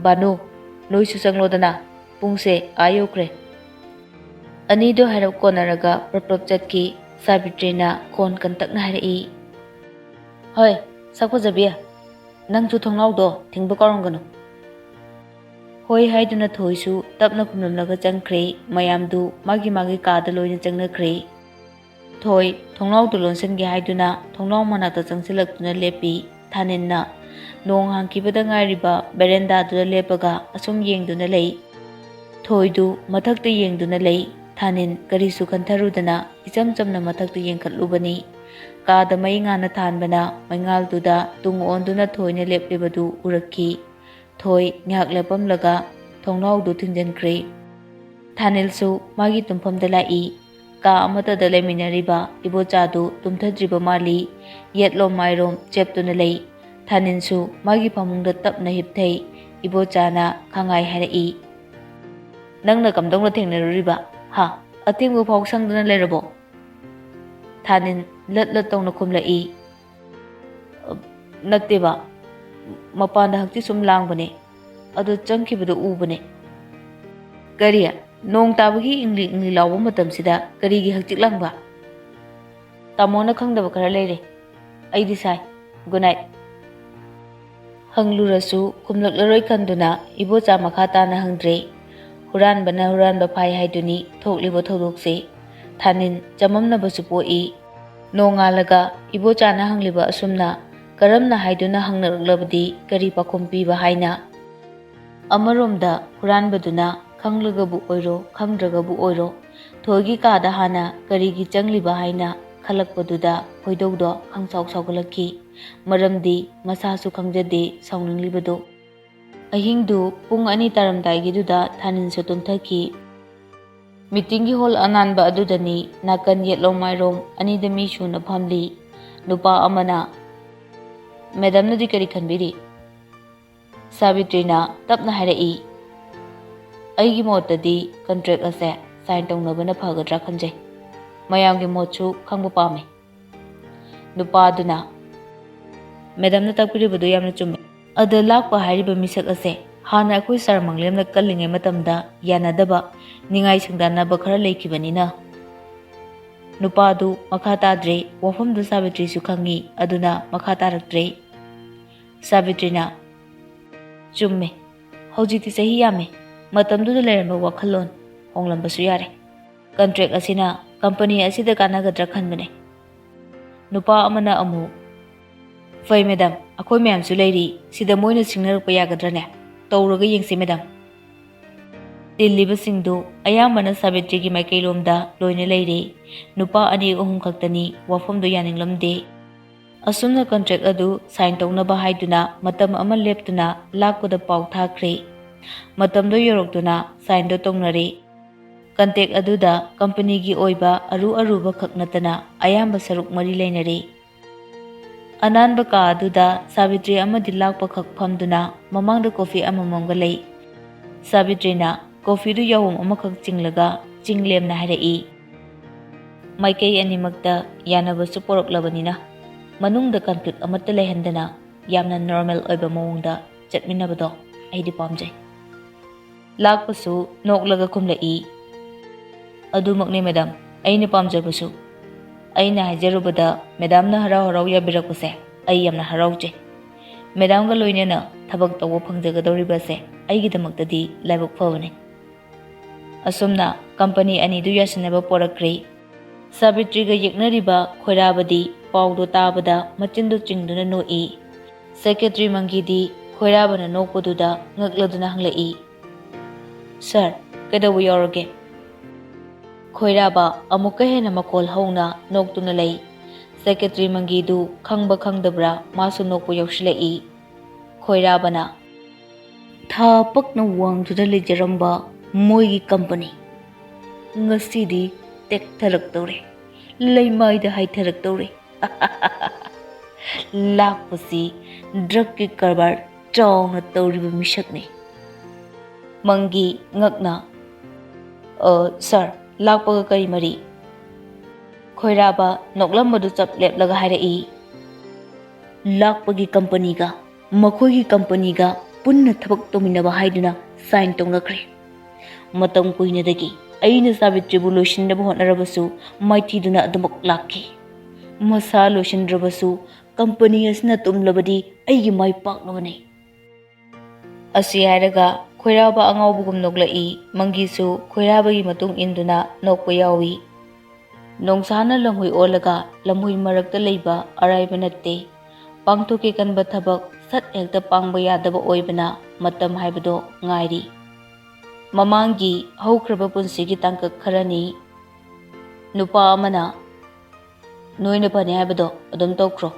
"ꯚꯥꯅꯨ, ꯅꯣꯏꯁꯨ ꯆꯪꯂꯣꯗꯅ, ꯄꯨꯡꯁꯦ ꯑꯥ ꯌꯧꯈ꯭ꯔꯦ꯫" ꯑꯅꯤꯗꯣ ꯍꯥꯏꯔꯞ ꯀꯣꯟꯅꯔꯒ ꯄ꯭ꯔꯞ ꯄ꯭ꯔꯞ ꯆꯠꯈꯤ꯫ ꯁꯥꯕꯤꯇ꯭ꯔꯤꯅ ꯈꯣꯟ ꯀꯟꯇꯛꯅ ꯍꯥꯏꯔꯛꯏ, "ꯍꯣꯏ, ꯁꯛ ꯐꯖꯕꯤ, ꯅꯪꯁꯨ ꯊꯣꯡꯅꯥꯎꯗꯣ ꯊꯤꯡꯕ ꯀꯥꯎꯔꯝꯒꯅꯨ꯫" "ꯍꯣꯏ" ꯍꯥꯏꯗꯨꯅ ꯊꯣꯏꯁꯨ ꯇꯞꯅ ꯈꯨꯝꯂꯝꯂꯒ ꯆꯪꯈ꯭ꯔꯦ꯫ ꯃꯌꯥꯝꯗꯨ ꯃꯥꯒꯤ ꯃꯥꯒꯤ ꯀꯥꯗ ꯂꯣꯏꯅ ꯆꯪꯅꯈ꯭ꯔꯦ꯫ ꯊꯣꯏ ꯊꯣꯡꯅꯥꯎꯗꯨ ꯂꯣꯟꯁꯤꯟꯒꯦ ꯍꯥꯏꯗꯨꯅ ꯊꯣꯡꯅꯥꯎ ꯃꯅꯥꯛꯇ ꯆꯪꯁꯤꯜꯂꯛꯇꯨꯅ ꯂꯦꯞꯄꯤ꯫ ꯊꯥꯅꯤꯟꯅ ꯅꯣꯡ ꯍꯥꯡꯈꯤꯕꯗ ꯉꯥꯏꯔꯤꯕ ꯕꯦꯔꯦꯟꯗꯥꯗꯨꯗ ꯂꯦꯞꯄꯒ ꯑꯁꯨꯝ ꯌꯦꯡꯗꯨꯅ ꯂꯩ꯫ ꯊꯣꯏꯗꯨ ꯃꯊꯛꯇ ꯌꯦꯡꯗꯨꯅ ꯂꯩ꯫ ꯊꯥꯅꯤꯟ ꯀꯔꯤꯁꯨ ꯈꯟꯊꯔꯨꯗꯅ ꯏꯆꯝ ꯆꯝꯅ ꯃꯊꯛꯇ ꯌꯦꯡꯈꯠꯂꯨꯕꯅꯤ꯫ ꯀꯥꯗ ꯃꯩ ꯉꯥꯟꯅ ꯊꯥꯟꯕꯅ ꯃꯩꯉꯥꯜꯗꯨꯗ ꯇꯨꯡ ꯑꯣꯟꯗꯨꯅ ꯊꯣꯏꯅ ꯂꯦꯞꯂꯤꯕꯗꯨ ꯎꯔꯛꯈꯤ꯫ ꯊꯣꯏ ꯉꯥꯏꯍꯥꯛ ꯂꯦꯞꯄꯝꯂꯒ ꯊꯣꯡꯅꯥꯎꯗꯨ ꯊꯤꯡꯖꯤꯟꯈ꯭ꯔꯦ꯫ ꯊꯥꯅꯤꯜꯁꯨ ꯃꯥꯒꯤ ꯇꯨꯝꯐꯝꯗ ꯂꯥꯛꯏ꯫ ꯀꯥ ꯑꯃꯠꯇꯗ ꯂꯩꯃꯤꯟꯅꯔꯤꯕ ꯏꯕꯣꯆꯥꯗꯨ ꯇꯨꯝꯊꯗ꯭ꯔꯤꯕ ꯃꯥꯜꯂꯤ꯫ ꯌꯦꯠꯂꯣꯝ ꯃꯥꯏꯔꯣꯝ ꯆꯦꯞꯇꯨꯅ ꯂꯩ꯫ ꯊꯥꯅꯤꯜꯁꯨ ꯃꯥꯒꯤ ꯐꯃꯨꯡꯗ ꯇꯞꯅ ꯍꯤꯞꯊꯩ꯫ ꯏꯕꯣꯆꯥꯅ ꯈꯪꯉꯥꯏ ꯍꯥꯏꯔꯛꯏ, "ꯅꯪꯅ ꯀꯝꯗꯧꯅ ꯊꯦꯡꯅꯔꯨꯔꯤꯕ? ꯍꯥ? ꯑꯊꯦꯡꯕ ꯐꯥꯎ ꯁꯪꯗꯅ ꯂꯩꯔꯕꯣ?" ꯊꯥꯅꯤꯜ ꯂꯠ ꯂꯠ ꯇꯧꯅ ꯈꯨꯝꯂꯛꯏ, "ꯅꯠꯇꯦꯕ, ꯃꯄꯥꯟꯗ ꯍꯛꯆꯤꯠ ꯁꯨꯝ ꯂꯥꯡꯕꯅꯦ꯫ ꯑꯗꯨ ꯆꯪꯈꯤꯕꯗꯨ ꯎꯕꯅꯦ꯫" "ꯀꯔꯤ? ꯅꯣꯡ ꯇꯥꯕꯒꯤ ꯏꯪꯂꯤ ꯏꯪꯂꯤ ꯂꯥꯎꯕ ꯃꯇꯝꯁꯤꯗ ꯀꯔꯤꯒꯤ ꯍꯛꯆꯤꯠ ꯂꯥꯡꯕ?" "ꯇꯥꯃꯣꯅ ꯈꯪꯗꯕ ꯈꯔ ꯂꯩꯔꯦ꯫ ꯑꯩꯗꯤ ꯁꯥꯏ꯫ Good night." ꯍꯪꯂꯨꯔꯁꯨ ꯈꯨꯝꯂꯛꯂꯔꯣꯏ ꯈꯟꯗꯨꯅ ꯏꯕꯣꯆꯥ ꯃꯈꯥ ꯇꯥꯅ ꯍꯪꯗ꯭ꯔꯦ꯫ ꯍꯨꯔꯥꯟꯕꯅ ꯍꯨꯔꯥꯟꯕ ꯐꯥꯏ ꯍꯥꯏꯗꯨꯅꯤ ꯊꯣꯛꯂꯤꯕ ꯊꯧꯗꯣꯛꯁꯦ꯫ ꯊꯥꯅꯤꯟ ꯆꯃꯝꯅꯕꯁꯨ ꯄꯣꯛꯏ꯫ ꯅꯣꯡꯉꯥꯜꯂꯒ ꯏꯕꯣꯆꯥꯅ ꯍꯪꯂꯤꯕ ꯑꯁꯨꯝꯅ ꯀꯔꯝꯅ ꯍꯥꯏꯗꯨꯅ ꯍꯪꯅꯔꯛꯂꯕꯗꯤ ꯀꯔꯤ ꯄꯥꯎꯈꯨꯝ ꯄꯤꯕ ꯍꯥꯏꯅ? ꯑꯃꯔꯣꯝꯗ ꯍꯨꯔꯥꯟꯕꯗꯨꯅ ꯈꯪꯂꯒꯕꯨ ꯑꯣꯏꯔꯣ, ꯈꯪꯗ꯭ꯔꯒꯕꯨ ꯑꯣꯏꯔꯣ, ꯊꯣꯏꯒꯤ ꯀꯥꯗ ꯍꯥꯟꯅ ꯀꯔꯤꯒꯤ ꯆꯪꯂꯤꯕ ꯍꯥꯏꯅ ꯈꯜꯂꯛꯄꯗꯨꯗ ꯈꯣꯏꯗꯧꯗꯣ ꯈꯪꯁꯥꯎ ꯁꯥꯎꯒꯠꯂꯛꯈꯤ꯫ ꯃꯔꯝꯗꯤ ꯃꯁꯥꯁꯨ ꯈꯪꯖꯗꯦ ꯁꯥꯎꯅꯤꯡꯂꯤꯕꯗꯨ꯫ ꯑꯍꯤꯡꯗꯨ ꯄꯨꯡ ꯑꯅꯤ ꯇꯥꯔꯝꯗꯥꯏꯒꯤꯗꯨꯗ ꯊꯥꯅꯤꯜꯁꯨ ꯇꯨꯝꯊꯈꯤ꯫ ꯃꯤꯇꯤꯡꯒꯤ ꯍꯣꯜ ꯑꯅꯥꯟꯕ ꯑꯗꯨꯗꯅꯤ ꯅꯥꯀꯟ ꯌꯦꯠꯂꯣꯝ ꯃꯥꯏꯔꯣꯝ ꯑꯅꯤꯗ ꯃꯤ ꯁꯨꯅ ꯐꯝꯂꯤ꯫ ꯅꯨꯄꯥ ꯑꯃꯅ, "ꯃꯦꯗꯥꯝꯅꯗꯤ ꯀꯔꯤ ꯈꯟꯕꯤꯔꯤ?" ꯁꯥꯕꯤꯇ꯭ꯔꯤꯅ ꯇꯞꯅ ꯍꯥꯏꯔꯛꯏ, "ꯑꯩꯒꯤ ꯃꯣꯠꯇꯗꯤ ꯀꯟꯇ꯭ꯔꯦꯛ ꯑꯁꯦ ꯁꯥꯏꯟ ꯇꯧꯅꯕꯅ ꯐꯒꯗ꯭ꯔꯥ ꯈꯟꯖꯩ꯫ ꯃꯌꯥꯝꯒꯤ ꯃꯣꯠꯁꯨ ꯈꯪꯕ ꯄꯥꯝꯃꯤ꯫" ꯅꯨꯄꯥꯗꯨꯅ, "ꯃꯦꯗꯥꯝꯅ ꯇꯥꯛꯄꯤꯔꯤꯕꯗꯨ ꯌꯥꯝꯅ ꯆꯨꯝꯃꯤ꯫ ꯑꯗ ꯂꯥꯛꯄ ꯍꯥꯏꯔꯤꯕ ꯃꯤꯁꯛ ꯑꯁꯦ ꯍꯥꯟꯅ ꯑꯩꯈꯣꯏ ꯁꯥꯔ ꯃꯪꯂꯦꯝꯅ ꯀꯜꯂꯤꯉꯩ ꯃꯇꯝꯗ ꯌꯥꯅꯗꯕ, ꯅꯤꯡꯉꯥꯏ ꯁꯪꯗꯥꯅꯕ ꯈꯔ ꯂꯩꯈꯤꯕꯅꯤꯅ꯫" ꯅꯨꯄꯥꯗꯨ ꯃꯈꯥ ꯇꯥꯗ꯭ꯔꯦ꯫ ꯋꯥꯐꯝꯗꯨ ꯁꯥꯕꯤꯇ꯭ꯔꯤꯁꯨ ꯈꯪꯉꯤ, ꯑꯗꯨꯅ ꯃꯈꯥ ꯇꯥꯔꯛꯇ꯭ꯔꯦ꯫ ꯁꯥꯕꯤꯇ꯭ꯔꯤꯅ, "ꯆꯨꯝꯃꯦ, ꯍꯧꯖꯤꯛꯇꯤ ꯆꯍꯤ ꯌꯥꯝꯃꯦ, ꯃꯇꯝꯗꯨꯗ ꯂꯩꯔꯝꯕ ꯋꯥꯈꯜꯂꯣꯟ ꯍꯣꯡꯂꯝꯕꯁꯨ ꯌꯥꯔꯦ꯫ ꯀꯟꯇ꯭ꯔꯦꯛ ꯑꯁꯤꯅ ꯀꯝꯄꯅꯤ ꯑꯁꯤꯗ ꯀꯥꯟꯅꯒꯗ꯭ꯔꯥ ꯈꯟꯕꯅꯦ꯫" ꯅꯨꯄꯥ ꯑꯃꯅ ꯑꯃꯨꯛ, "ꯐꯩ ꯃꯦꯗꯥꯝ, ꯑꯩꯈꯣꯏ ꯃꯌꯥꯝꯁꯨ ꯂꯩꯔꯤ, ꯁꯤꯗ ꯃꯣꯏꯅ ꯁꯤꯡꯅꯔꯛꯄ ꯌꯥꯒꯗ꯭ꯔꯅꯦ? ꯇꯧꯔꯒ ꯌꯦꯡꯁꯤ ꯃꯦꯗꯥꯝ꯫" ꯇꯤꯜꯂꯤꯕꯁꯤꯡꯗꯨ ꯑꯌꯥꯝꯕꯅ ꯁꯥꯕꯤꯇ꯭ꯔꯤꯒꯤ ꯃꯥꯏꯀꯩꯂꯣꯝꯗ ꯂꯣꯏꯅ ꯂꯩꯔꯤ꯫ ꯅꯨꯄꯥ ꯑꯅꯤ ꯑꯍꯨꯝ ꯈꯛꯇꯅꯤ ꯋꯥꯐꯝꯗꯨ ꯌꯥꯅꯤꯡꯂꯝꯗꯦ꯫ ꯑꯁꯨꯝꯅ ꯀꯟꯇ꯭ꯔꯦꯛ ꯑꯗꯨ ꯁꯥꯏꯟ ꯇꯧꯅꯕ ꯍꯥꯏꯗꯨꯅ ꯃꯇꯝ ꯑꯃ ꯂꯦꯞꯇꯨꯅ ꯂꯥꯛꯄꯗ ꯄꯥꯎ ꯊꯥꯈ꯭ꯔꯦ꯫ ꯃꯇꯝꯗꯣ ꯌꯧꯔꯛꯇꯨꯅ ꯁꯥꯏꯟꯗꯣ ꯇꯧꯅꯔꯦ꯫ ꯀꯟꯇ꯭ꯔꯦꯛ ꯑꯗꯨꯗ ꯀꯝꯄꯅꯤꯒꯤ ꯑꯣꯏꯕ ꯑꯔꯨ ꯑꯔꯨꯕ ꯈꯛ ꯅꯠꯇꯅ ꯑꯌꯥꯝꯕ ꯁꯔꯨꯛ ꯃꯔꯤ ꯂꯩꯅꯔꯦ꯫ ꯑꯅꯥꯟꯕ ꯀꯥ ꯑꯗꯨꯗ ꯁꯥꯕꯤꯇ꯭ꯔꯤ ꯑꯃꯗꯤ ꯂꯥꯛꯄꯈꯛ ꯐꯝꯗꯨꯅ ꯃꯃꯥꯡꯗ ꯀꯣꯐꯤ ꯑꯃꯃꯝꯒ ꯂꯩ꯫ ꯁꯥꯕꯤꯇ꯭ꯔꯤꯅ ꯀꯣꯐꯤꯗꯨ ꯌꯥꯍꯣꯝ ꯑꯃꯈꯛ ꯆꯤꯡꯂꯒ ꯆꯤꯡꯂꯦꯝꯅ ꯍꯥꯏꯔꯛꯏ, "ꯃꯥꯏꯀꯩ ꯑꯅꯤꯃꯛꯇ ꯌꯥꯅꯕꯁꯨ ꯄꯣꯔꯛꯂꯕꯅꯤꯅ ꯃꯅꯨꯡꯗ ꯀꯟꯐ꯭ꯂꯤꯛ ꯑꯃꯠꯇ ꯂꯩꯍꯟꯗꯅ ꯌꯥꯝꯅ ꯅꯣꯔꯃꯦꯜ ꯑꯣꯏꯕ ꯃꯑꯣꯡꯗ ꯆꯠꯃꯤꯟꯅꯕꯗꯣ ꯑꯩꯗꯤ ꯄꯥꯝꯖꯩ꯫" ꯂꯥꯛꯄꯁꯨ ꯅꯣꯛꯂꯒ ꯈꯨꯝꯂꯛꯏ, "ꯑꯗꯨꯃꯛꯅꯤ ꯃꯦꯗꯥꯝ, ꯑꯩꯅ ꯄꯥꯝꯖꯕꯁꯨ꯫ ꯑꯩꯅ ꯍꯥꯏꯖꯔꯨꯕꯗ ꯃꯦꯗꯥꯝꯅ ꯍꯔꯥꯎ ꯍꯔꯥꯎ ꯌꯥꯕꯤꯔꯛꯄꯁꯦ ꯑꯩ ꯌꯥꯝꯅ ꯍꯔꯥꯎꯖꯩ꯫ ꯃꯦꯗꯥꯝꯒ ꯂꯣꯏꯅꯅ ꯊꯕꯛ ꯇꯧꯕ ꯐꯪꯖꯒꯗꯧꯔꯤꯕꯁꯦ ꯑꯩꯒꯤꯗꯃꯛꯇꯗꯤ ꯂꯥꯏꯕꯛ ꯐꯕꯅꯤ꯫" ꯑꯁꯨꯝꯅ ꯀꯝꯄꯅꯤ ꯑꯅꯤꯗꯨ ꯌꯥꯁꯤꯟꯅꯕ ꯄꯣꯔꯛꯈ꯭ꯔꯦ꯫ ꯁꯥꯕꯤꯇ꯭ꯔꯤꯒ ꯌꯦꯛꯅꯔꯤꯕ ꯈꯣꯏꯔꯥꯕꯗꯤ ꯄꯥꯎꯗꯣ ꯇꯥꯕꯗ ꯃꯆꯤꯟꯗꯨ ꯆꯤꯡꯗꯨꯅ ꯅꯣꯛꯏ꯫ ꯁꯦꯀ꯭ꯔꯦꯇꯔꯤ ꯃꯪꯒꯤꯗꯤ ꯈꯣꯏꯔꯥꯕꯅ ꯅꯣꯛꯄꯗꯨꯗ ꯉꯛꯂꯗꯨꯅ ꯍꯪꯂꯛꯏ, "ꯁꯥꯔ, ꯀꯩꯗꯧꯕ ꯌꯥꯎꯔꯒꯦ?" ꯈꯣꯏꯔꯥꯕ ꯑꯃꯨꯛꯀ ꯍꯦꯟꯅ ꯃꯈꯣꯜ ꯍꯧꯅ ꯅꯣꯛꯇꯨꯅ ꯂꯩ꯫ ꯁꯦꯀ꯭ꯔꯦꯇꯔꯤ ꯃꯪꯒꯤꯗꯨ ꯈꯪꯕ ꯈꯪꯗꯕ꯭ꯔꯥ ꯃꯥꯁꯨ ꯅꯣꯛꯄ ꯌꯥꯎꯁꯤꯜꯂꯛꯏ꯫ ꯈꯣꯏꯔꯥꯕꯅ, "ꯊꯥ ꯄꯛꯅ ꯋꯥꯡꯗꯨꯅ ꯂꯩꯖꯔꯝꯕ ꯃꯣꯏꯒꯤ ꯀꯝꯄꯅꯤ ꯉꯁꯤꯗꯤ ꯇꯦꯛꯊꯔꯛꯇꯧꯔꯦ, ꯂꯩꯃꯥꯏꯗ ꯍꯥꯏꯊꯔꯛꯇꯧꯔꯦ꯫ ꯂꯥꯛꯄꯁꯤ ꯗ꯭ꯔꯒꯀꯤ ꯀꯔꯕꯥꯔ ꯆꯥꯎꯅ ꯇꯧꯔꯤꯕ ꯃꯤꯁꯛꯅꯤ꯫" ꯃꯪꯒꯤ ꯉꯛꯅ, "ꯑ, ꯁꯥꯔ, ꯂꯥꯛꯄꯒ ꯀꯔꯤ ꯃꯔꯤ?" ꯈꯣꯏꯔꯥꯕ ꯅꯣꯛꯂꯝꯕꯗꯨ ꯆꯞ ꯂꯦꯞꯂꯒ ꯍꯥꯏꯔꯛꯏ, "ꯂꯥꯛꯄꯒꯤ ꯀꯝꯄꯅꯤꯒ ꯃꯈꯣꯏꯒꯤ ꯀꯝꯄꯅꯤꯒ ꯄꯨꯟꯅ ꯊꯕꯛ ꯇꯧꯃꯤꯟꯅꯕ ꯍꯥꯏꯗꯨꯅ ꯁꯥꯏꯟ ꯇꯧꯅꯈ꯭ꯔꯦ꯫ ꯃꯇꯝ ꯀꯨꯏꯅꯗꯒꯤ ꯑꯩꯅ ꯁꯥꯕꯤꯇ꯭ꯔꯤꯕꯨ ꯂꯣꯏꯁꯤꯟꯅꯕ ꯍꯣꯠꯅꯔꯕꯁꯨ ꯃꯥꯏꯊꯤꯗꯨꯅ ꯑꯗꯨꯃꯛ ꯂꯥꯛꯈꯤ꯫ ꯃꯁꯥ ꯂꯣꯏꯁꯤꯟꯗ꯭ꯔꯕꯁꯨ ꯀꯝꯄꯅꯤ ꯑꯁꯤꯅ ꯇꯨꯝꯂꯕꯗꯤ ꯑꯩꯒꯤ ꯃꯥꯏ ꯄꯥꯛꯅꯕꯅꯤ꯫" ꯑꯁꯤ ꯍꯥꯏꯔꯒ ꯈꯣꯏꯔꯥꯕ ꯑꯉꯥꯎꯕꯒꯨꯝ ꯅꯣꯛꯂꯛꯏ꯫ ꯃꯪꯒꯤꯁꯨ ꯈꯣꯏꯔꯥꯕꯒꯤ ꯃꯇꯨꯡ ꯏꯟꯗꯨꯅ ꯅꯣꯛꯄ ꯌꯥꯎꯏ꯫ ꯅꯣꯡꯁꯥꯅ ꯂꯝꯍꯨꯏ ꯑꯣꯜꯂꯒ ꯂꯝꯍꯨꯏ ꯃꯔꯛꯇ ꯂꯩꯕ ꯑꯔꯥꯏꯕ ꯅꯠꯇꯦ꯫ ꯄꯥꯡꯊꯣꯛꯀꯦ ꯈꯟꯕ ꯊꯕꯛ ꯁꯠ ꯍꯦꯛꯇ ꯄꯥꯡꯕ ꯌꯥꯗꯕ ꯑꯣꯏꯕꯅ ꯃꯇꯝ ꯍꯥꯏꯕꯗꯣ ꯉꯥꯏꯔꯤ꯫ ꯃꯃꯥꯡꯒꯤ ꯍꯧꯈ꯭ꯔꯕ ꯄꯨꯟꯁꯤꯒꯤ ꯇꯥꯡꯀꯛ ꯈꯔꯅꯤ꯫ ꯅꯨꯄꯥ ꯑꯃꯅ, "ꯅꯣꯏꯅ ꯐꯅꯤ ꯍꯥꯏꯕꯗꯣ ꯑꯗꯨꯝ ꯇꯧꯈ꯭ꯔꯣ꯫"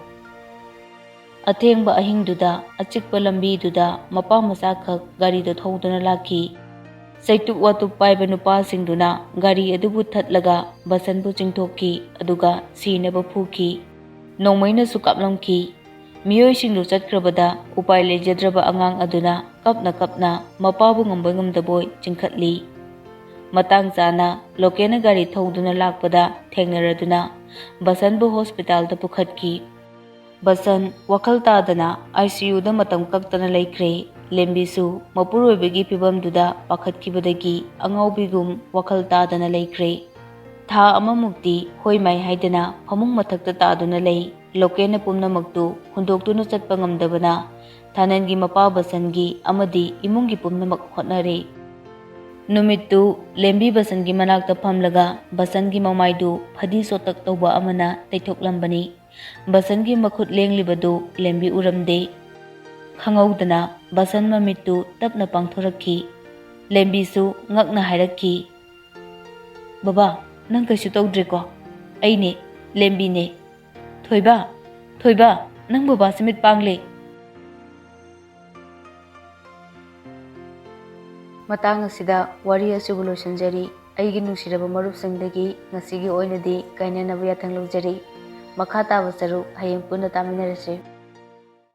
ꯑꯊꯦꯡꯕ ꯑꯍꯤꯡꯗꯨꯗ ꯑꯆꯤꯛꯄ ꯂꯝꯕꯤꯗꯨꯗ ꯃꯄꯥ ꯃꯆꯥꯈꯛ ꯒꯥꯔꯤꯗꯨ ꯊꯧꯗꯨꯅ ꯂꯥꯛꯈꯤ꯫ ꯆꯩꯇꯨꯞ ꯋꯥꯇꯨꯞ ꯄꯥꯏꯕ ꯅꯨꯄꯥꯁꯤꯡꯗꯨꯅ ꯒꯥꯔꯤ ꯑꯗꯨꯕꯨ ꯊꯠꯂꯒ ꯕꯁꯟꯕꯨ ꯆꯤꯡꯊꯣꯛꯈꯤ, ꯑꯗꯨꯒ ꯁꯤꯅꯕ ꯐꯨꯈꯤ꯫ ꯅꯣꯡꯃꯩꯅꯁꯨ ꯀꯥꯞꯂꯝꯈꯤ꯫ ꯃꯤꯑꯣꯏꯁꯤꯡꯗꯨ ꯆꯠꯈ꯭ꯔꯕꯗ ꯎꯄꯥꯏ ꯂꯩꯖꯗ꯭ꯔꯕ ꯑꯉꯥꯡ ꯑꯗꯨꯅ ꯀꯞꯅ ꯀꯞꯅ ꯃꯄꯥꯕꯨ ꯉꯝꯕꯣꯏ ꯉꯝꯗꯕꯣꯏ ꯆꯤꯡꯈꯠꯂꯤ꯫ ꯃꯇꯥꯡ ꯆꯥꯅ ꯂꯣꯀꯦꯟꯅ ꯒꯥꯔꯤ ꯊꯧꯗꯨꯅ ꯂꯥꯛꯄꯗ ꯊꯦꯡꯅꯔꯗꯨꯅ ꯕꯁꯟꯕꯨ ꯍꯣꯁꯄꯤꯇꯥꯜꯗ ꯄꯨꯈꯠꯈꯤ꯫ ꯕꯁꯟ ꯋꯥꯈꯜ ꯇꯥꯗꯅ ICUꯗ ꯃꯇꯝ ꯀꯛꯇꯅ ꯂꯩꯈ꯭ꯔꯦ꯫ ꯂꯦꯝꯕꯤꯁꯨ ꯃꯄꯨꯔꯣꯏꯕꯒꯤ ꯐꯤꯕꯝꯗꯨꯗ ꯄꯥꯈꯠꯈꯤꯕꯗꯒꯤ ꯑꯉꯥꯎꯕꯤꯒꯨꯝ ꯋꯥꯈꯜ ꯇꯥꯗꯅ ꯂꯩꯈ꯭ꯔꯦ꯫ ꯊꯥ ꯑꯃꯃꯨꯛꯇꯤ ꯍꯣꯏ ꯃꯥꯏ ꯍꯥꯏꯗꯅ ꯐꯃꯨꯡ ꯃꯊꯛꯇ ꯇꯥꯗꯨꯅ ꯂꯩ꯫ ꯂꯣꯀꯦꯟꯅ ꯄꯨꯝꯅꯃꯛꯇꯨ ꯍꯨꯟꯗꯣꯛꯇꯨꯅ ꯆꯠꯄ ꯉꯝꯗꯕꯅ ꯊꯥꯅꯟꯒꯤ ꯃꯄꯥ ꯕꯁꯟꯒꯤ ꯑꯃꯗꯤ ꯏꯃꯨꯡꯒꯤ ꯄꯨꯝꯅꯃꯛ ꯍꯣꯠꯅꯔꯦ꯫ ꯅꯨꯃꯤꯠꯇꯨ ꯂꯦꯝꯕꯤ ꯕꯁꯟꯒꯤ ꯃꯅꯥꯛꯇ ꯐꯝꯂꯒ ꯕꯁꯟꯒꯤ ꯃꯃꯥꯏꯗꯨ ꯐꯗꯤ ꯁꯣꯇꯛ ꯇꯧꯕ ꯑꯃꯅ ꯇꯩꯊꯣꯛꯂꯝꯕꯅꯤ꯫ ꯕꯁꯟꯒꯤ ꯃꯈꯨꯠ ꯂꯦꯡꯂꯤꯕꯗꯨ ꯂꯦꯝꯕꯤ ꯎꯔꯝꯗꯦ꯫ ꯈꯪꯍꯧꯗꯅ ꯕꯁꯟ ꯃꯃꯤꯠꯇꯨ ꯇꯞꯅ ꯄꯥꯡꯊꯣꯔꯛꯈꯤ꯫ ꯂꯦꯝꯕꯤꯁꯨ ꯉꯛꯅ ꯍꯥꯏꯔꯛꯈꯤ, "ꯕꯕꯥ, ꯅꯪ ꯀꯩꯁꯨ ꯇꯧꯗ꯭ꯔꯦꯀꯣ? ꯑꯩꯅꯦ, ꯂꯦꯝꯕꯤꯅꯦ꯫ ꯊꯣꯏꯕ, ꯊꯣꯏꯕ, ꯅꯪ ꯕꯕꯥꯁꯦ ꯃꯤꯠ ꯄꯥꯡꯂꯦ꯫" ꯃꯇꯥꯡ ꯑꯁꯤꯗ ꯋꯥꯔꯤ ꯑꯁꯤꯕꯨ ꯂꯣꯏꯁꯤꯟꯖꯔꯤ꯫ ꯑꯩꯒꯤ ꯅꯨꯡꯁꯤꯔꯕ ꯃꯔꯨꯞꯁꯤꯡꯗꯒꯤ ꯉꯁꯤꯒꯤ ꯑꯣꯏꯅꯗꯤ ꯀꯥꯏꯅꯅꯕ ꯌꯥꯊꯪ ꯂꯧꯖꯔꯤ꯫ ꯃꯈꯥ ꯇꯥꯕ ꯁꯔꯨꯛ ꯍꯌꯦꯡ ꯄꯨꯟꯅ ꯇꯥꯃꯤꯟꯅꯔꯁꯤ꯫